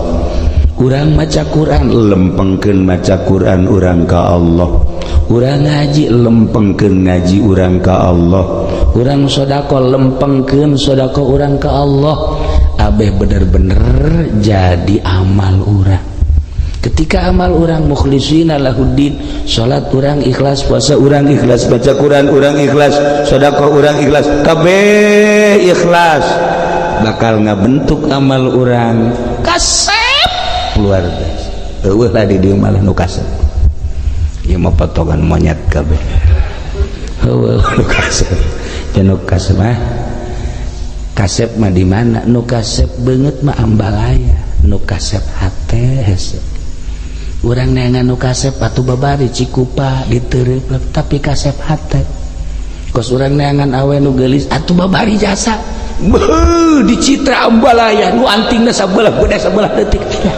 urang maca Quran lempengkeun maca Quran urang ka Allah, urang ngaji lempengkeun ngaji urang ka Allah, urang sodako lempengkeun sodako urang ka Allah. Abeh bener-bener jadi amal urang. Ketika amal urang mukhlisina lahuddin, salat urang ikhlas, puasa urang ikhlas, baca Quran urang ikhlas, sedekah urang ikhlas, kabeh ikhlas, bakal ngabentuk amal urang kasep luar biasa. Eueuh lah di dieu malah nu kasep. Ieu mah potongan monyet kabeh. Eueuh nu kasep. Nu kasep mah kasep mah di mana? Nu kasep beungeut mah ambalaya, nu kasep hate hese. Urang neangan nu kasep atuh babari Cikupa diteureup, tapi kasep hate. Kos urang neangan awe nu geulis atuh babari jasa. Beuh di Citra ambalaya nu antingna sabelah beudah sabelah detik aya.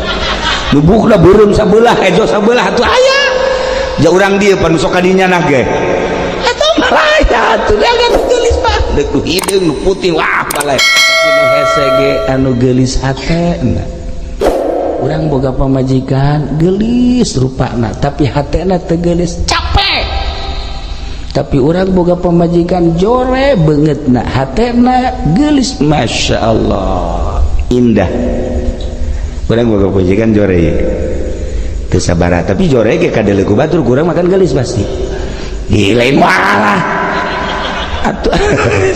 Nu buukna beureum sabelah hejo sabelah atuh aya. Ja urang dieu pan sok kadinya nah ge. Atuh ambalaya atuh neangan nu geulis mah. Deuk nu hideung nu putih wah balaya. Nu hese ge anu geulis hatena. Urang boga pamajikan geulis rupana tapi hatena teu geulis, capek. Tapi urang boga pamajikan jore beungeutna, hatena geulis, Masya Allah indah. Urang boga pamajikan jore teu sabaraha tapi jore ge kadeuleu ku batur kurang makan geulis pasti. Di lain malah atuh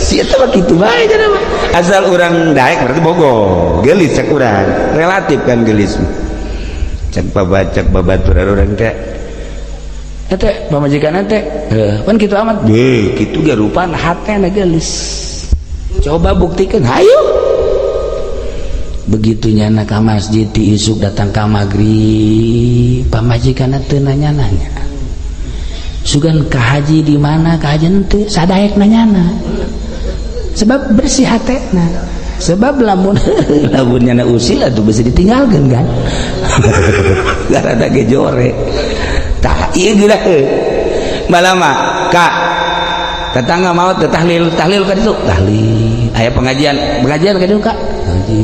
si eta mah kitu bae cenah mah. Asal urang daek berarti bogo geulis cek urang, relatif kan geulis. Cek babaturan urang teh Ente pamajikan ente heuh pan kitu amat deh, kitu ge rupana hatena geulis. Coba buktikan, hayu. Begitu nyana ka masjid ti isuk datang ka maghrib, pamajikan teu nanya-nanya sugan ka haji di mana, ka haji henteu sadaek nanyana, sebab bersih hatena. Sebab lamun lamun nyana usil atuh bisa ditinggalkeun kan, gara ge jore. Tah, ieu geura malama ka tetangga maot teh, tahlil, tahlil ka ditu, tahlil. Aya pengajian, pengajian ka ditu, Kak. Haji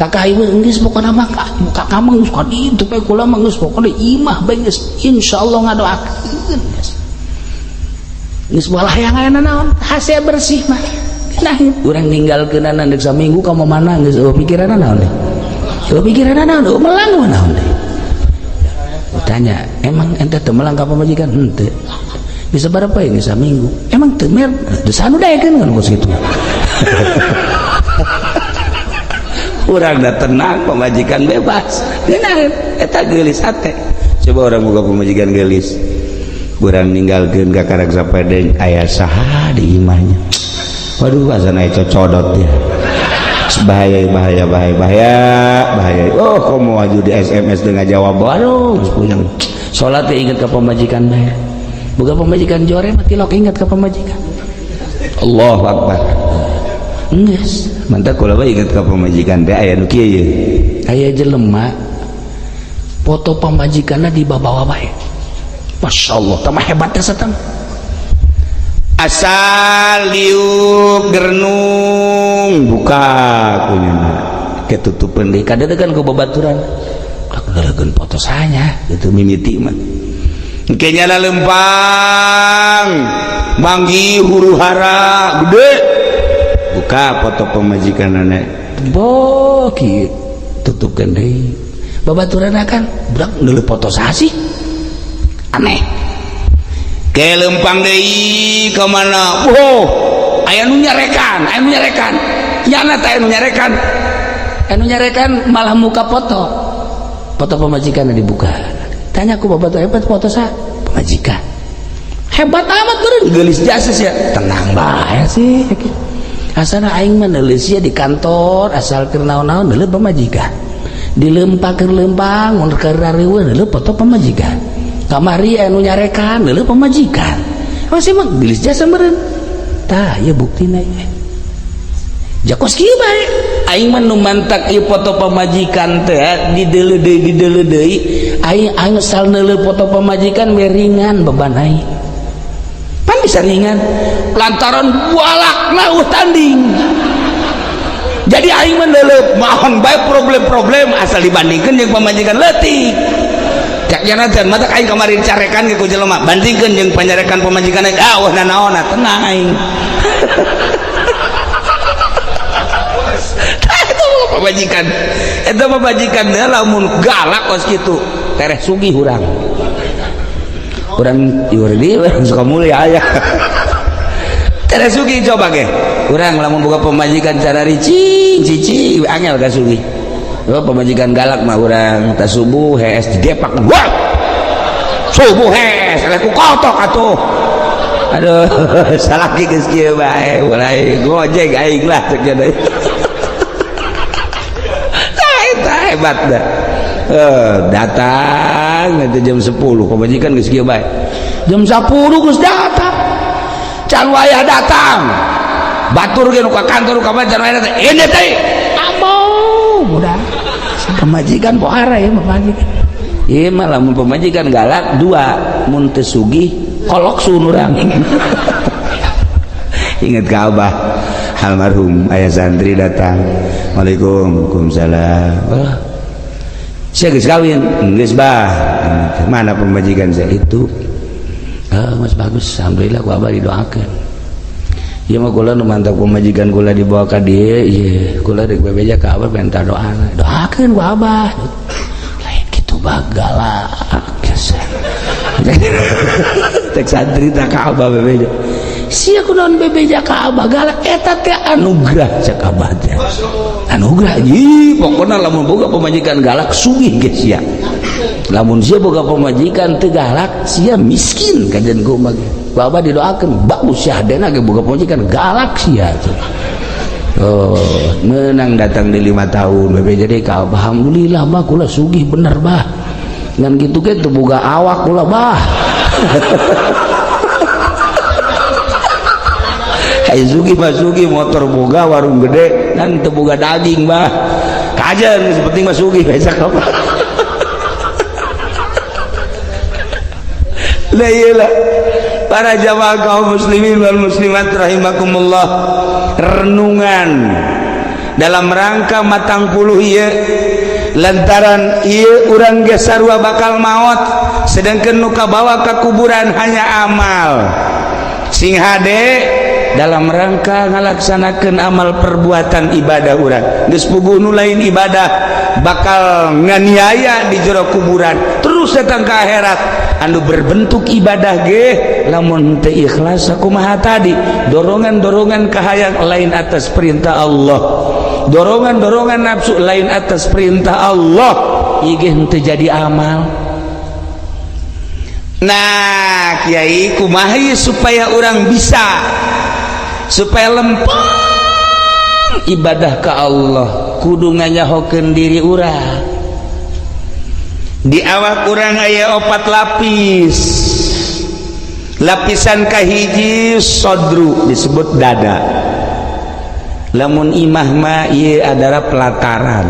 kakak ibu geus pokona mah kakak mah geus ka ditu bae, kula mah geus pokona imah bae geus, insyaallah ngadoakeun geus. Geus bolah yang aya naon hase bersih mah. Nah, urang ninggalkeunana deuk saminggu ka mana geus eueuh pikiranna naon deh, eueuh pikiranna naon, eueuh melang mah naon deh. Tanya, emang ente teu melang ka pamajikan? Henteu. Bisa berapa ini saminggu? Emang teu mer teu sanu daekeun kan kos kitu. Urang dah tenang, pemajikan bebas. Nah, eta geulis hate. Coba orang boga pemajikan geulis, urang ninggalkeun ka karak sapedeng, aya saha di imahnya? Waduh, asana aya cocodot ya. Bahaya, bahaya, bahaya, bahaya, bahaya. Oh, kok mau maju di SMS dengan jawab, waduh, geus puyeng. Salat teh inget ka pamajikan bae. Boga pamajikan jore mah tilok inget ka pamajikan. Allahu Akbar. Geus, mantap kula mah inget ka pamajikan teh aya nu kieu ye. Aya jelema foto pamajikanna dibawa bae. Masya Allah, tambah hebat teh satang. Asal diuk gerenung buka kunyana ketutupan deui kadedegan ku babaturan. Kadedegan foto sanya gitu mimiti mah. Engke nyala lempang manggi huru hara gede, buka foto pamajikan nenek bokit, tutupkeun deui. Babaturan kan budak neuleuh foto saha sih, aneh. Ke lempang deui ka mana? Oh, aya nu nyarekan, aya nu nyarekan nyana teh, aya nu nyarekan, aya nu nyarekan malah muka foto, foto pamajikan dibuka. Tanya ku bapak, hebat foto sa pamajikan, hebat amat beureun, geulis jasa ya, tenang bae sih. Asana aing mah neuleus di kantor, asal keur naon-naon neuleuh pamajikan, dilempang keur lempang, mun keur rariweuh neuleuh foto pamajikan, kamari anu nyarekan neuleuh pamajikan, masih mah geulis jasa meureun. Tah, ieu buktina ieu jakos kieu bae. Aing mah nu mantak ieu foto pamajikan teh dideuleu deui, dideuleu deui. Aing aing asal neuleuh foto pamajikan we ringan beban aing, pan bisa ringan lantaran balak lauh tanding. Jadi aing mah neuleuh mahon bae problem-problem, asal dibandingkeun jeung pamajikan leutik. Cak jana teh mata aing kamari carekan ke ku jelema, bandingkeun jeung panyarekan pamajikan aing, ah wah nanaonna, tenang aing. Tah, itu pamajikan, eta pamajikan teh lamun galak kos kitu tereh sugih urang. Urang ieu di urang suka mulia aya tereh sugih. Coba ge urang lamun boga pamajikan cara ricing cicing, angel ka sugih. Oh, pamajikan galak mah urang tak subuh hees didepak, wah subuh hees eleh ku kotok atuh. Aduh, salaki geus kieu bae, mulai gojek aing lah cek jadi. Tah, eta hebat dah. Eh, datang nanti jam 10 pamajikan geus kieu bae. Jam 10 geus datang, can wayah datang batur ge nu ka kantor ka can wayah datang ini teh abo udah pamajikan pohara ya pamajikan. Ieu mah lamun pamajikan galak dua, mun teu sugih kolok sun urang. Ingat ka abah almarhum, ayah santri datang, "Waalaikum." "Waalaikumsalam." "Oh, saya geus kawin?" "Geus, bah." "Mana pamajikan saya itu?" "Ah, mas bagus, alhamdulillah ku abah didoakeun. Ieu mah kula nu mantap pamajikan kula dibawa ka dieu, ieu kula rek bebeja ka abah minta doana, doakeun ku abah." Lain kitu bagalak biasa. Tek santri tak ka abah bebeja, sia kunaon bebeja ka abah galak? Eta teh anugerah, cek abah teh, anugerah. Ji pokona lamun boga pamajikan galak sugih geus sia. Lamun sia boga pamajikan teu galak, sia miskin kajian kumaha. Bapak didoakeun bagus sia hadena ge boga pamajikan galak sia tuh. Oh, menang datang di 5 tahun BPJD ka, alhamdulillah bah, kula sugih bener bah. Ngan gitu ge teu boga awak kula bah. Hai sugih mah sugih, motor boga, warung gede, dan teu boga daging bah. Kajen sepenting mah sugih besok apa. Lah iyalah para jamaah kaum muslimin wal muslimat rahimakumullah, renungan dalam rangka matang puluh ieu lantaran ieu urang ge sarua bakal maot, sedangkan nu kabawa ka kuburan hanya amal. Sing hade dalam rangka ngalaksanakeun amal perbuatan ibadah urang, geus puguh nu lain ibadah bakal nganiaya di jero kuburan terus datang ke akhirat. Anu berbentuk ibadah ge lamun teu ikhlas kumaha tadi, dorongan-dorongan kahayang lain atas perintah Allah, dorongan-dorongan nafsu lain atas perintah Allah, ieu ge henteu jadi amal. Nah kiai, kumaha supaya orang bisa supaya lempeng ibadah ke Allah? Kudu nganyahokeun diri urang. Di awak urang aya opat lapis. Lapisan kahiji sodru, disebut dada. Lamun imah mah ieu adalah pelataran.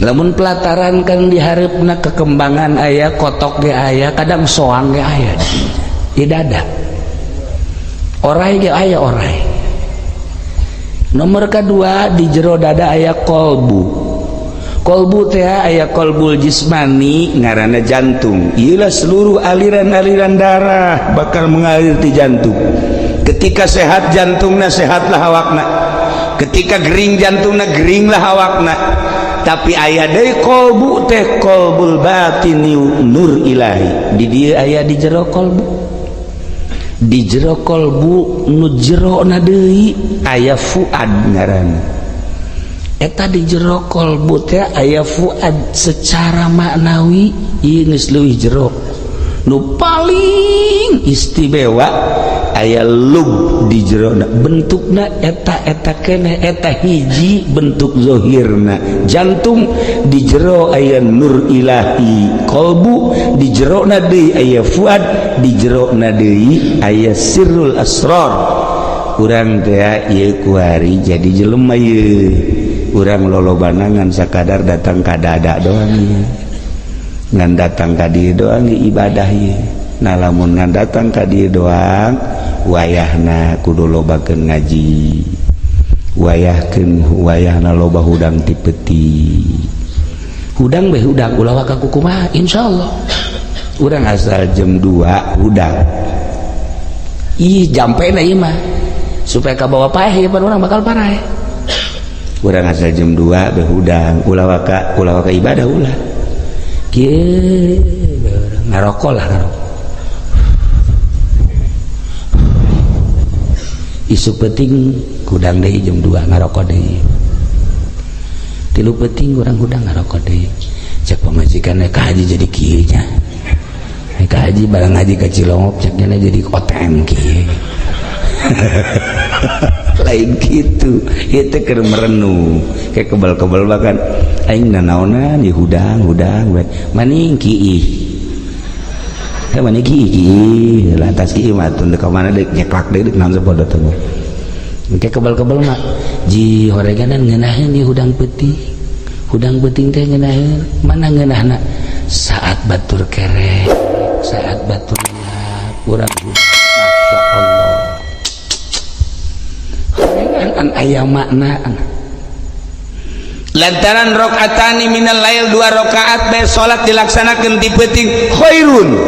Lamun pelataran kan diharapna kekembangan aya, kotok ge aya, kadang soang ge aya di dada. Orai ge aya orai. Nomor kedua di jero dada aya kolbu. Kolbu teh aya kolbul jismani ngaranna jantung. Iyalah seluruh aliran-aliran darah bakal mengalir di jantung. Ketika sehat jantungna, sehatlah awakna. Ketika gering jantungna, geringlah awakna. Tapi aya deui kolbu teh kolbul batini nur ilahi. Di dieu aya di jero kolbu. Di jero kolbu nu jerona deui aya fuad ngaranna. Eta di jero kolbu teh aya fuad secara maknawi ieu geus leuwih jero. Nu paling istimewa aya lub di jerona, bentukna eta-eta keneh, eta hiji bentuk zohirna jantung, di jero aya nur ilahi kolbu, di jerona deui aya fuad, di jerona deui aya sirrul asrar. Urang teh ieu kuari jadi jelema ieu, urang lolobana ngan sakadar datang ka dada doang ieu, ngan datang ka dieu doang ibadah ieu. Nah lamun ngan datang ka dieu doang, wayahna kudu lobakeun ngaji, wayahkeun wayahna loba hudang ti peti, hudang bae hudang ulah waka kumaha. Insyaallah urang asal jam 2 hudang ih jampena ieu mah supaya kabawa paeh ieu urang bakal paraeh. Urang asal jam 2 bae hudang, ulah waka ibadah ulah kieu ngarokok lah, ngarokok isuk penting hudang deui jam 2 ngarokok deui, tilu penting urang hudang ngarokok deui. Cek pamajikan ka haji jadi kieu nya, ka haji barang haji ka Cilongok cek nya jadi OTM kieu. Lain gitu, itu keur merenung kayak kebal-kebal bahkan aing nanaonan di hudang hudang we maning kiih teh maning kiih kiih lantas kiih mah teu ka mana deuk nyeklak deui deuk naon sapodo teh engke kebal-kebal mah ji horeganan ngeunaheun di hudang peuting, hudang peuting teh ngeunaheun mana ngeunahna saat batur kerek, saat batur urang masya Allah horegan aya makna. Lantaran rakaatani minal lail, dua rakaat bae salat dilaksanakeun ti peuting, khairun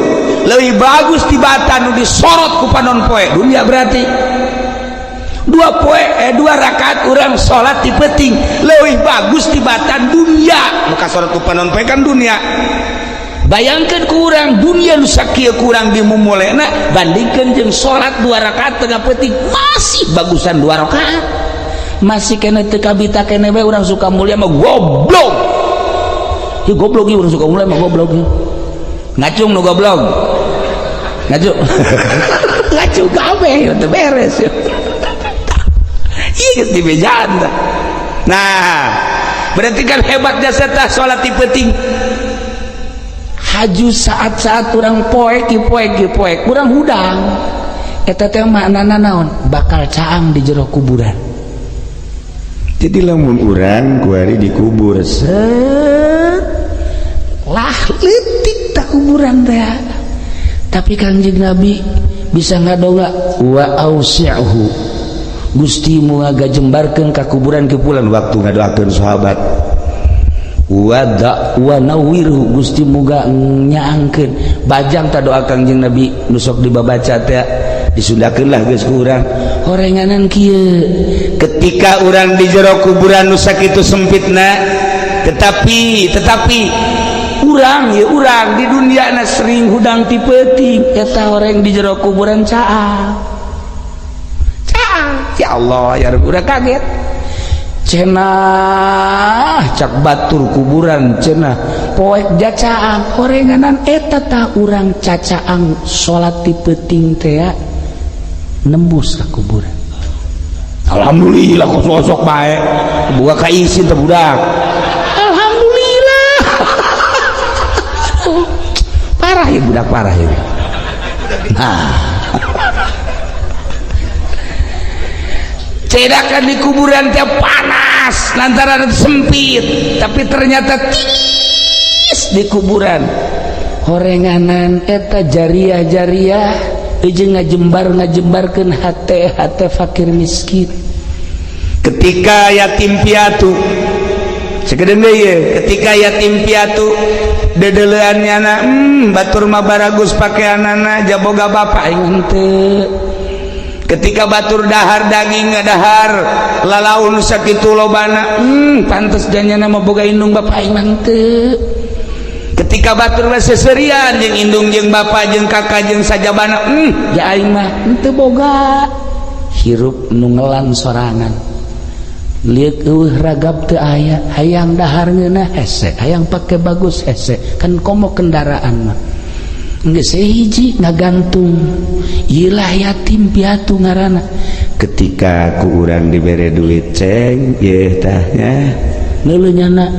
leuwih bagus tibatan nu disorot ku panon poe dunia. Berarti dua poe dua rakaat urang salat ti peuting leuwih bagus tibatan dunia. Muka sorot ku panon poe kan dunia, bayangkan kurang dunia nu sakieu kurang dimumulena, bandingkeun jeung salat dua rakaat tengah peuting, masih bagusan dua rakaat. Masih kena teu kabita kene bae urang suka mulia mah goblok. Ieu goblok ieu, urang suka mulai mah goblok ieu. Ngacung nu goblok. Ngacung. Ngacung kabeh teu beres. Ieu geus dibejaan tah. Nah, berarti kan hebat jasa tah salat ti peuting. Haju saat-saat urang poek poek poek, urang hudang. Eta teh maknana naon? Bakal caang di jero kuburan. Jadi lamun urang kuari dikubur, set lah leutik tak kuburan teh. Tapi Kangjeng Nabi bisa ngadoa wa ausi'hu, Gusti muga gajembarkeun ka kuburan ke pulan waktu ngadoakeun sahabat. Wada wa nawirhu, Gusti muga nyaangkeun bajang ta doa Kangjeng Nabi nu sok dibabaca teh, disundakeun lah geus ku urang. Horenganan kieu. Ketika urang di jero kuburan nu sakitu sempitna, tetapi urang ya, urang di dunia na sering hudang ti peuting, eta horeng di jero kuburan caang caang. Ya Allah ya Rabbi, urang kaget cenah, cak batur kuburan cenah poek jacaang horenganan eta tah urang cacaang salat ti peuting teh nembus ke kuburan. Alhamdulillah, kok sosok bae buka ka isin teh budak. Alhamdulillah, parah ya budak, parah ya. Nah, cedakan di kuburan teh panas lantaran sempit, tapi ternyata tiis di kuburan. Horenganan eta jariah-jariah jeung ngajembar ngajembarkeun hate hate fakir miskin. Ketika yatim piatu sekedeng deui ye, ketika yatim piatu dedelean nyana, batur mah baragus pakeanana, jaboga bapak aing henteu. Ketika batur dahar daging ngadahar lalaun sakitu lobana, pantes janyana mah boga indung, bapak aing mah henteu. Ketika batur mah seserian jeung indung jeung bapak jeung kakak jeung sajabana, ja aing mah henteu boga. Hirup nu ngelan sorangan, lieur eueuh ragap teu aya, hayang dahar ngeunah hese, hayang pake bagus hese, kan komo kendaraan mah geus hiji ngagantung. Ieu lah yatim piatu ngaranna. Ketika ku urang dibere duit, ceng ye tah nya. Neuleuh nyana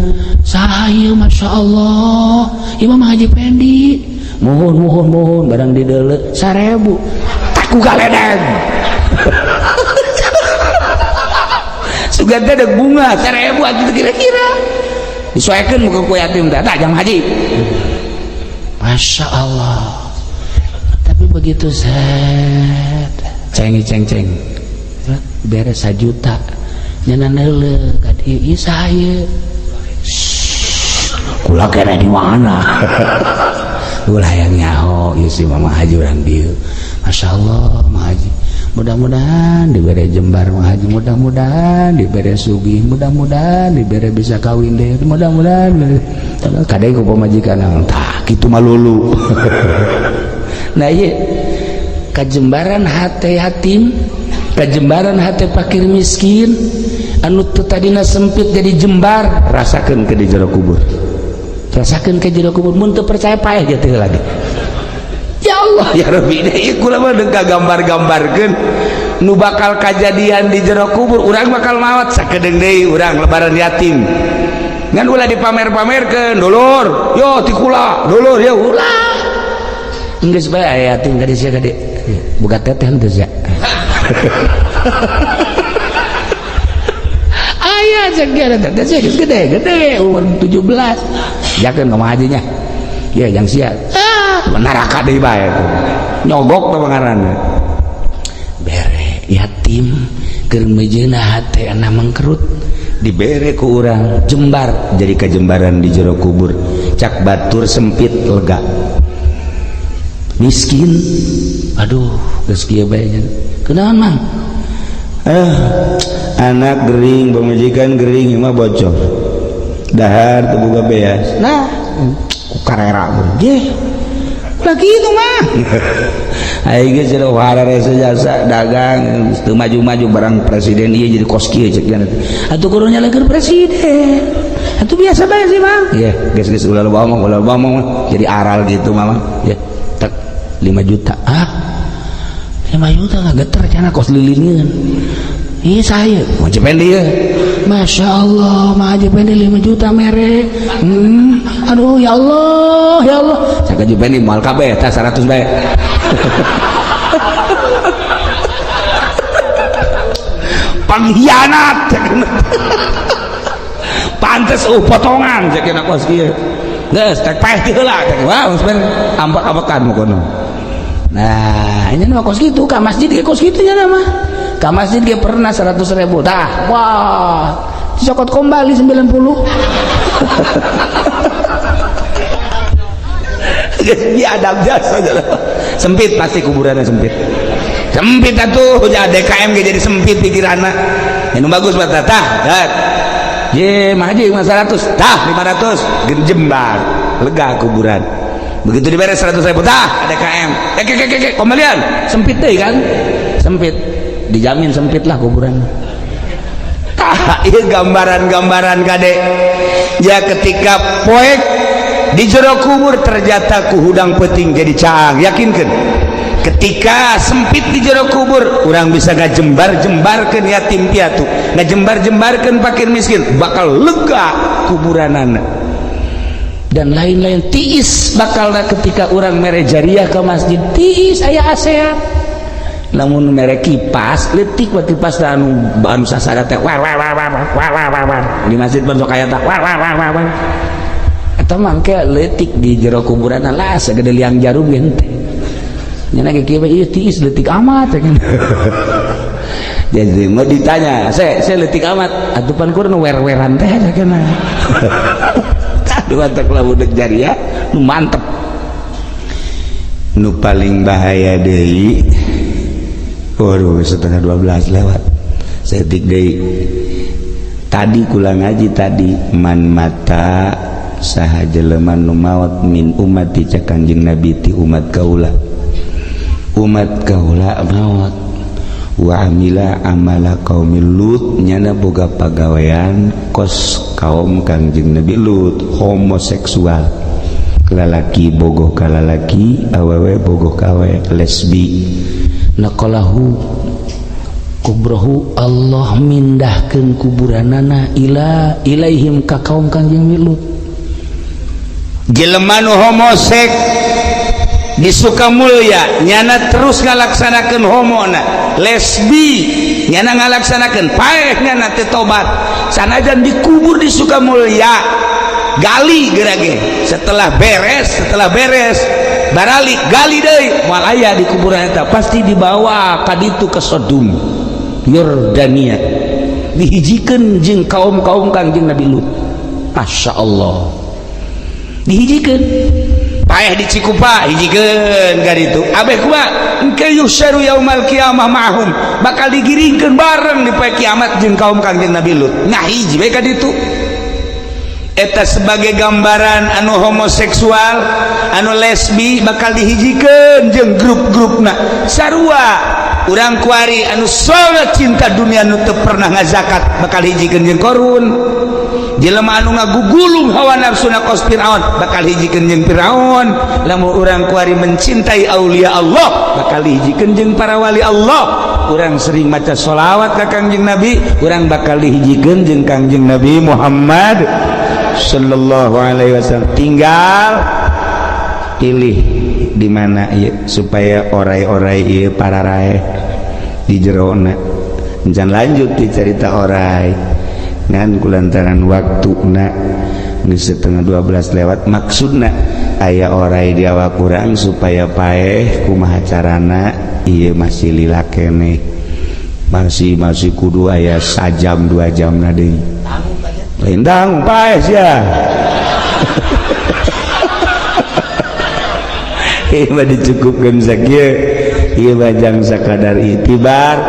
saha ieu? Masya Allah, ieu mah Haji Pendi. Mohon mohon mohon, barang dideuleu 1000 tak ku galedeg. Sugan teh ada bunga 1000 atuh kira-kira disoekeun muka ku yatim teh tah jang haji. Masya Allah. Tapi begitu set ceng ceng ceng beres 1 juta, nyana neuleuh ka dieu, ieu saha ieu? Kula kena di mana? Ulah yang nyaho ieu si Mama Haji urang dieu. Masya Allah, Mama Haji, mudah-mudahan diberi jembar Mama Haji, mudah-mudahan diberi sugih, mudah-mudahan diberi bisa kawin deh, mudah-mudahan kadang ku pamajikan tah kitu malulu. Nah, ieu kajembaran hate yatim, kajembaran hate fakir miskin anu teu tadina sempit jadi jembar. Rasakeun ke di jero kubur. Rasakeun ke jero kubur, mun teu percaya paeh gitu lagi. Ya Allah ya Rabbi, ieu kula mah deuk gambar-gambarkeun nu bakal kajadian di jero kubur. Urang bakal maot sakedeung deui, urang lebaran yatim ngan ulah dipamer-pamerkeun, dulur yo ti kula, dulur yo ulah. Geus bae aya yatim ka dieu ka dieu buka teteh henteu sia. Aya segera teteh sia geus gede-gede umur 17 jakeun ka hajinya ya jang sia neraka deui bae nyogok teh pangaranna. Bere yatim keur mejeuna hate na mangkerut, dibere ku urang jembar, jadi kajembaran di jero kubur, cak batur sempit lega. Miskin aduh geus kieu bae nya kunaon Mang? Anak gering, pamajikan gering, mah bocor, dahar teu boga beas. Nah, ku karera ge ulah kitu mah. Aing geus hararese jasa dagang teu maju-maju, barang presiden ieu jadi kos kieu cek nya. Atuh kudu nyalahkeun presiden. Itu biasa bae sih, Mang. Iya, geus geus, ulah loba omong, ulah loba omong, jadi aral gitu, Mama. Ya, tek 5 juta. Ah, 5 juta nggak geter cenah, kos lilinin. Iya, saya mau Pendi ya. Masya Allah, mah Haji Pendi 5 juta mere. Aduh, ya Allah, ya Allah. Saya ke Pendi moal kabeh tah, 100 bae. Pengkhianat. Pantes potongan cek kos kieu. Geus tek paeh ti heula cek. Wah, geus ben ambek-ambekan kono. Nah, ini mah kos gitu, ka masjid ge kos kitu nya mah. Ka masjid ge pernah 100 ribu. Tah, wah, dicokot kembali 90. Biadab jasa, sempit pasti kuburannya, sempit. Sempit atuh, ya DKM ge jadi sempit pikiranna. Ini bagus buat tah, dat. Ye, mah haji 100, tah 500, jembar, lega kuburan. Begitu diberes 100 ribu, tah DKM. Eh, ke, ke, ke, kembalian, sempit deh kan? Sempit. Dijamin sempit lah kuburan. Tah, ieu gambaran-gambaran kade. Ya, ketika poek di jero kubur ternyata ku hudang peuting jadi caang, yakinkan. Ketika sempit di jero kubur, orang bisa ngajembar-jembarkeun yatim piatu, ngajembar-jembarkeun fakir miskin, bakal lega kuburanana dan lain-lain. Tiis bakal ketika orang mere jariah ke masjid, tiis aya ASEAN. Lamun mere kipas leutik we, kipas anu anu sasada teh, war war war war war war war war, di masjid pun sok aya tah, war war war war war. Eta mangke leutik di jero kuburan lah, segede liang jarum ge henteu. Nya ge kieu, ieu tiis leutik amat ya kan. Jadi mau ditanya, saya leutik amat, atuh pan kur nu wer-weran teh aja kana. Aduh, mantep lah budak jariah, nu mantep. Nu paling bahaya deui, waduh, 11.30 lewat setik deui. Tadi kula ngaji tadi, man mata, saha jelema nu maot, min ummati, cek Kanjeng Nabi, ti umat kaula, umat kaula maot, wa amila amala qaumil Lut, nyana boga pagawean kos kaum Kangjeng Nabi Lut, homoseksual, lalaki bogoh ka lalaki, awewe bogoh ka awewe, lesbi. Naqalahu kubrohu, Allah mindahkeun kuburanana, ila ilaihim, ka kaum Kangjeng Lut. Jelema nu homosek di Sukamulya, nyana terus ngalaksanakeun homona, lesbi nyana ngalaksanakeun, paeh nyana teu tobat, sanajan dikubur di Sukamulya, gali gerage. Setelah beres, setelah beres baralik, gali deui, moal aya di kuburan eta, pasti dibawa ka ditu ke Sodom Yordania, dihijikeun jeung kaum-kaum Kangjeng Nabi Lut. Masya Allah, dihijikeun. Paeh di Cikupa, hijikeun ka ditu. Abeh kumaha engke? Yuhsyaru yaumal qiyamah ma'hum, bakal digiringkeun bareng di poe kiamat jeung kaum Kangjeng Nabi Lut. Nah, hiji we ka ditu. Eta sebagai gambaran anu homoseksual, anu lesbi bakal dihijikeun jeung grup-grupna sarua. Urang kuari anu sangat cinta dunia, nu teu pernah ngazakat, bakal hijikeun jeung Korun. Jelema anu ngagugulung hawa nafsuna kos Firaun, bakal hijikeun jeung Firaun. Lamun urang kuari mencintai aulia Allah, bakal dihijikeun jeung para wali Allah. Urang sering maca sholawat ka Kangjeng Nabi, urang bakal dihijikeun jeung Kangjeng Nabi Muhammad sallallahu alaihi wasallam. Tinggal pilih di mana ieu supaya orai-orai ieu pararaeh di jerona. Encan lanjut di cerita orai, ngan kulantaran waktuna geus 11.30 lewat. Maksudna aya orai di awak urang supaya paeh kumaha carana. Ieu masih lila keneh, masih masih kudu aya sajam 2 jam na deui. Lain dangu, paeh sia. Ieu mah dicukupkeun sakieu. Ieu bajang sakadar itibar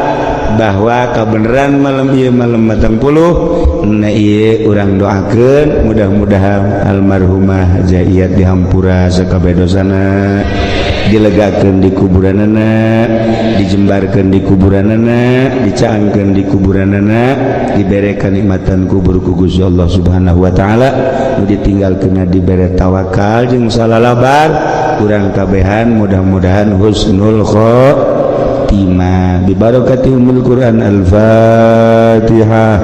bahwa kebenaran malam ieu, malam 40. Nah, ieu urang doakeun mudah-mudahan almarhumah Jaiyat dihampura sakabeh dosana. Dilegakeun di kuburanana, dijembarkeun di kuburanana, dicaangkeun di kuburanana, dibere kanikmatan kubur ku Gusti Allah Subhanahu wa taala. Nu ditinggalkeun dibere tawakal jeung salalabar. Kurang kabehan mudah-mudahan husnul khotimah bi barakati ummul Quran. Al-Fatihah.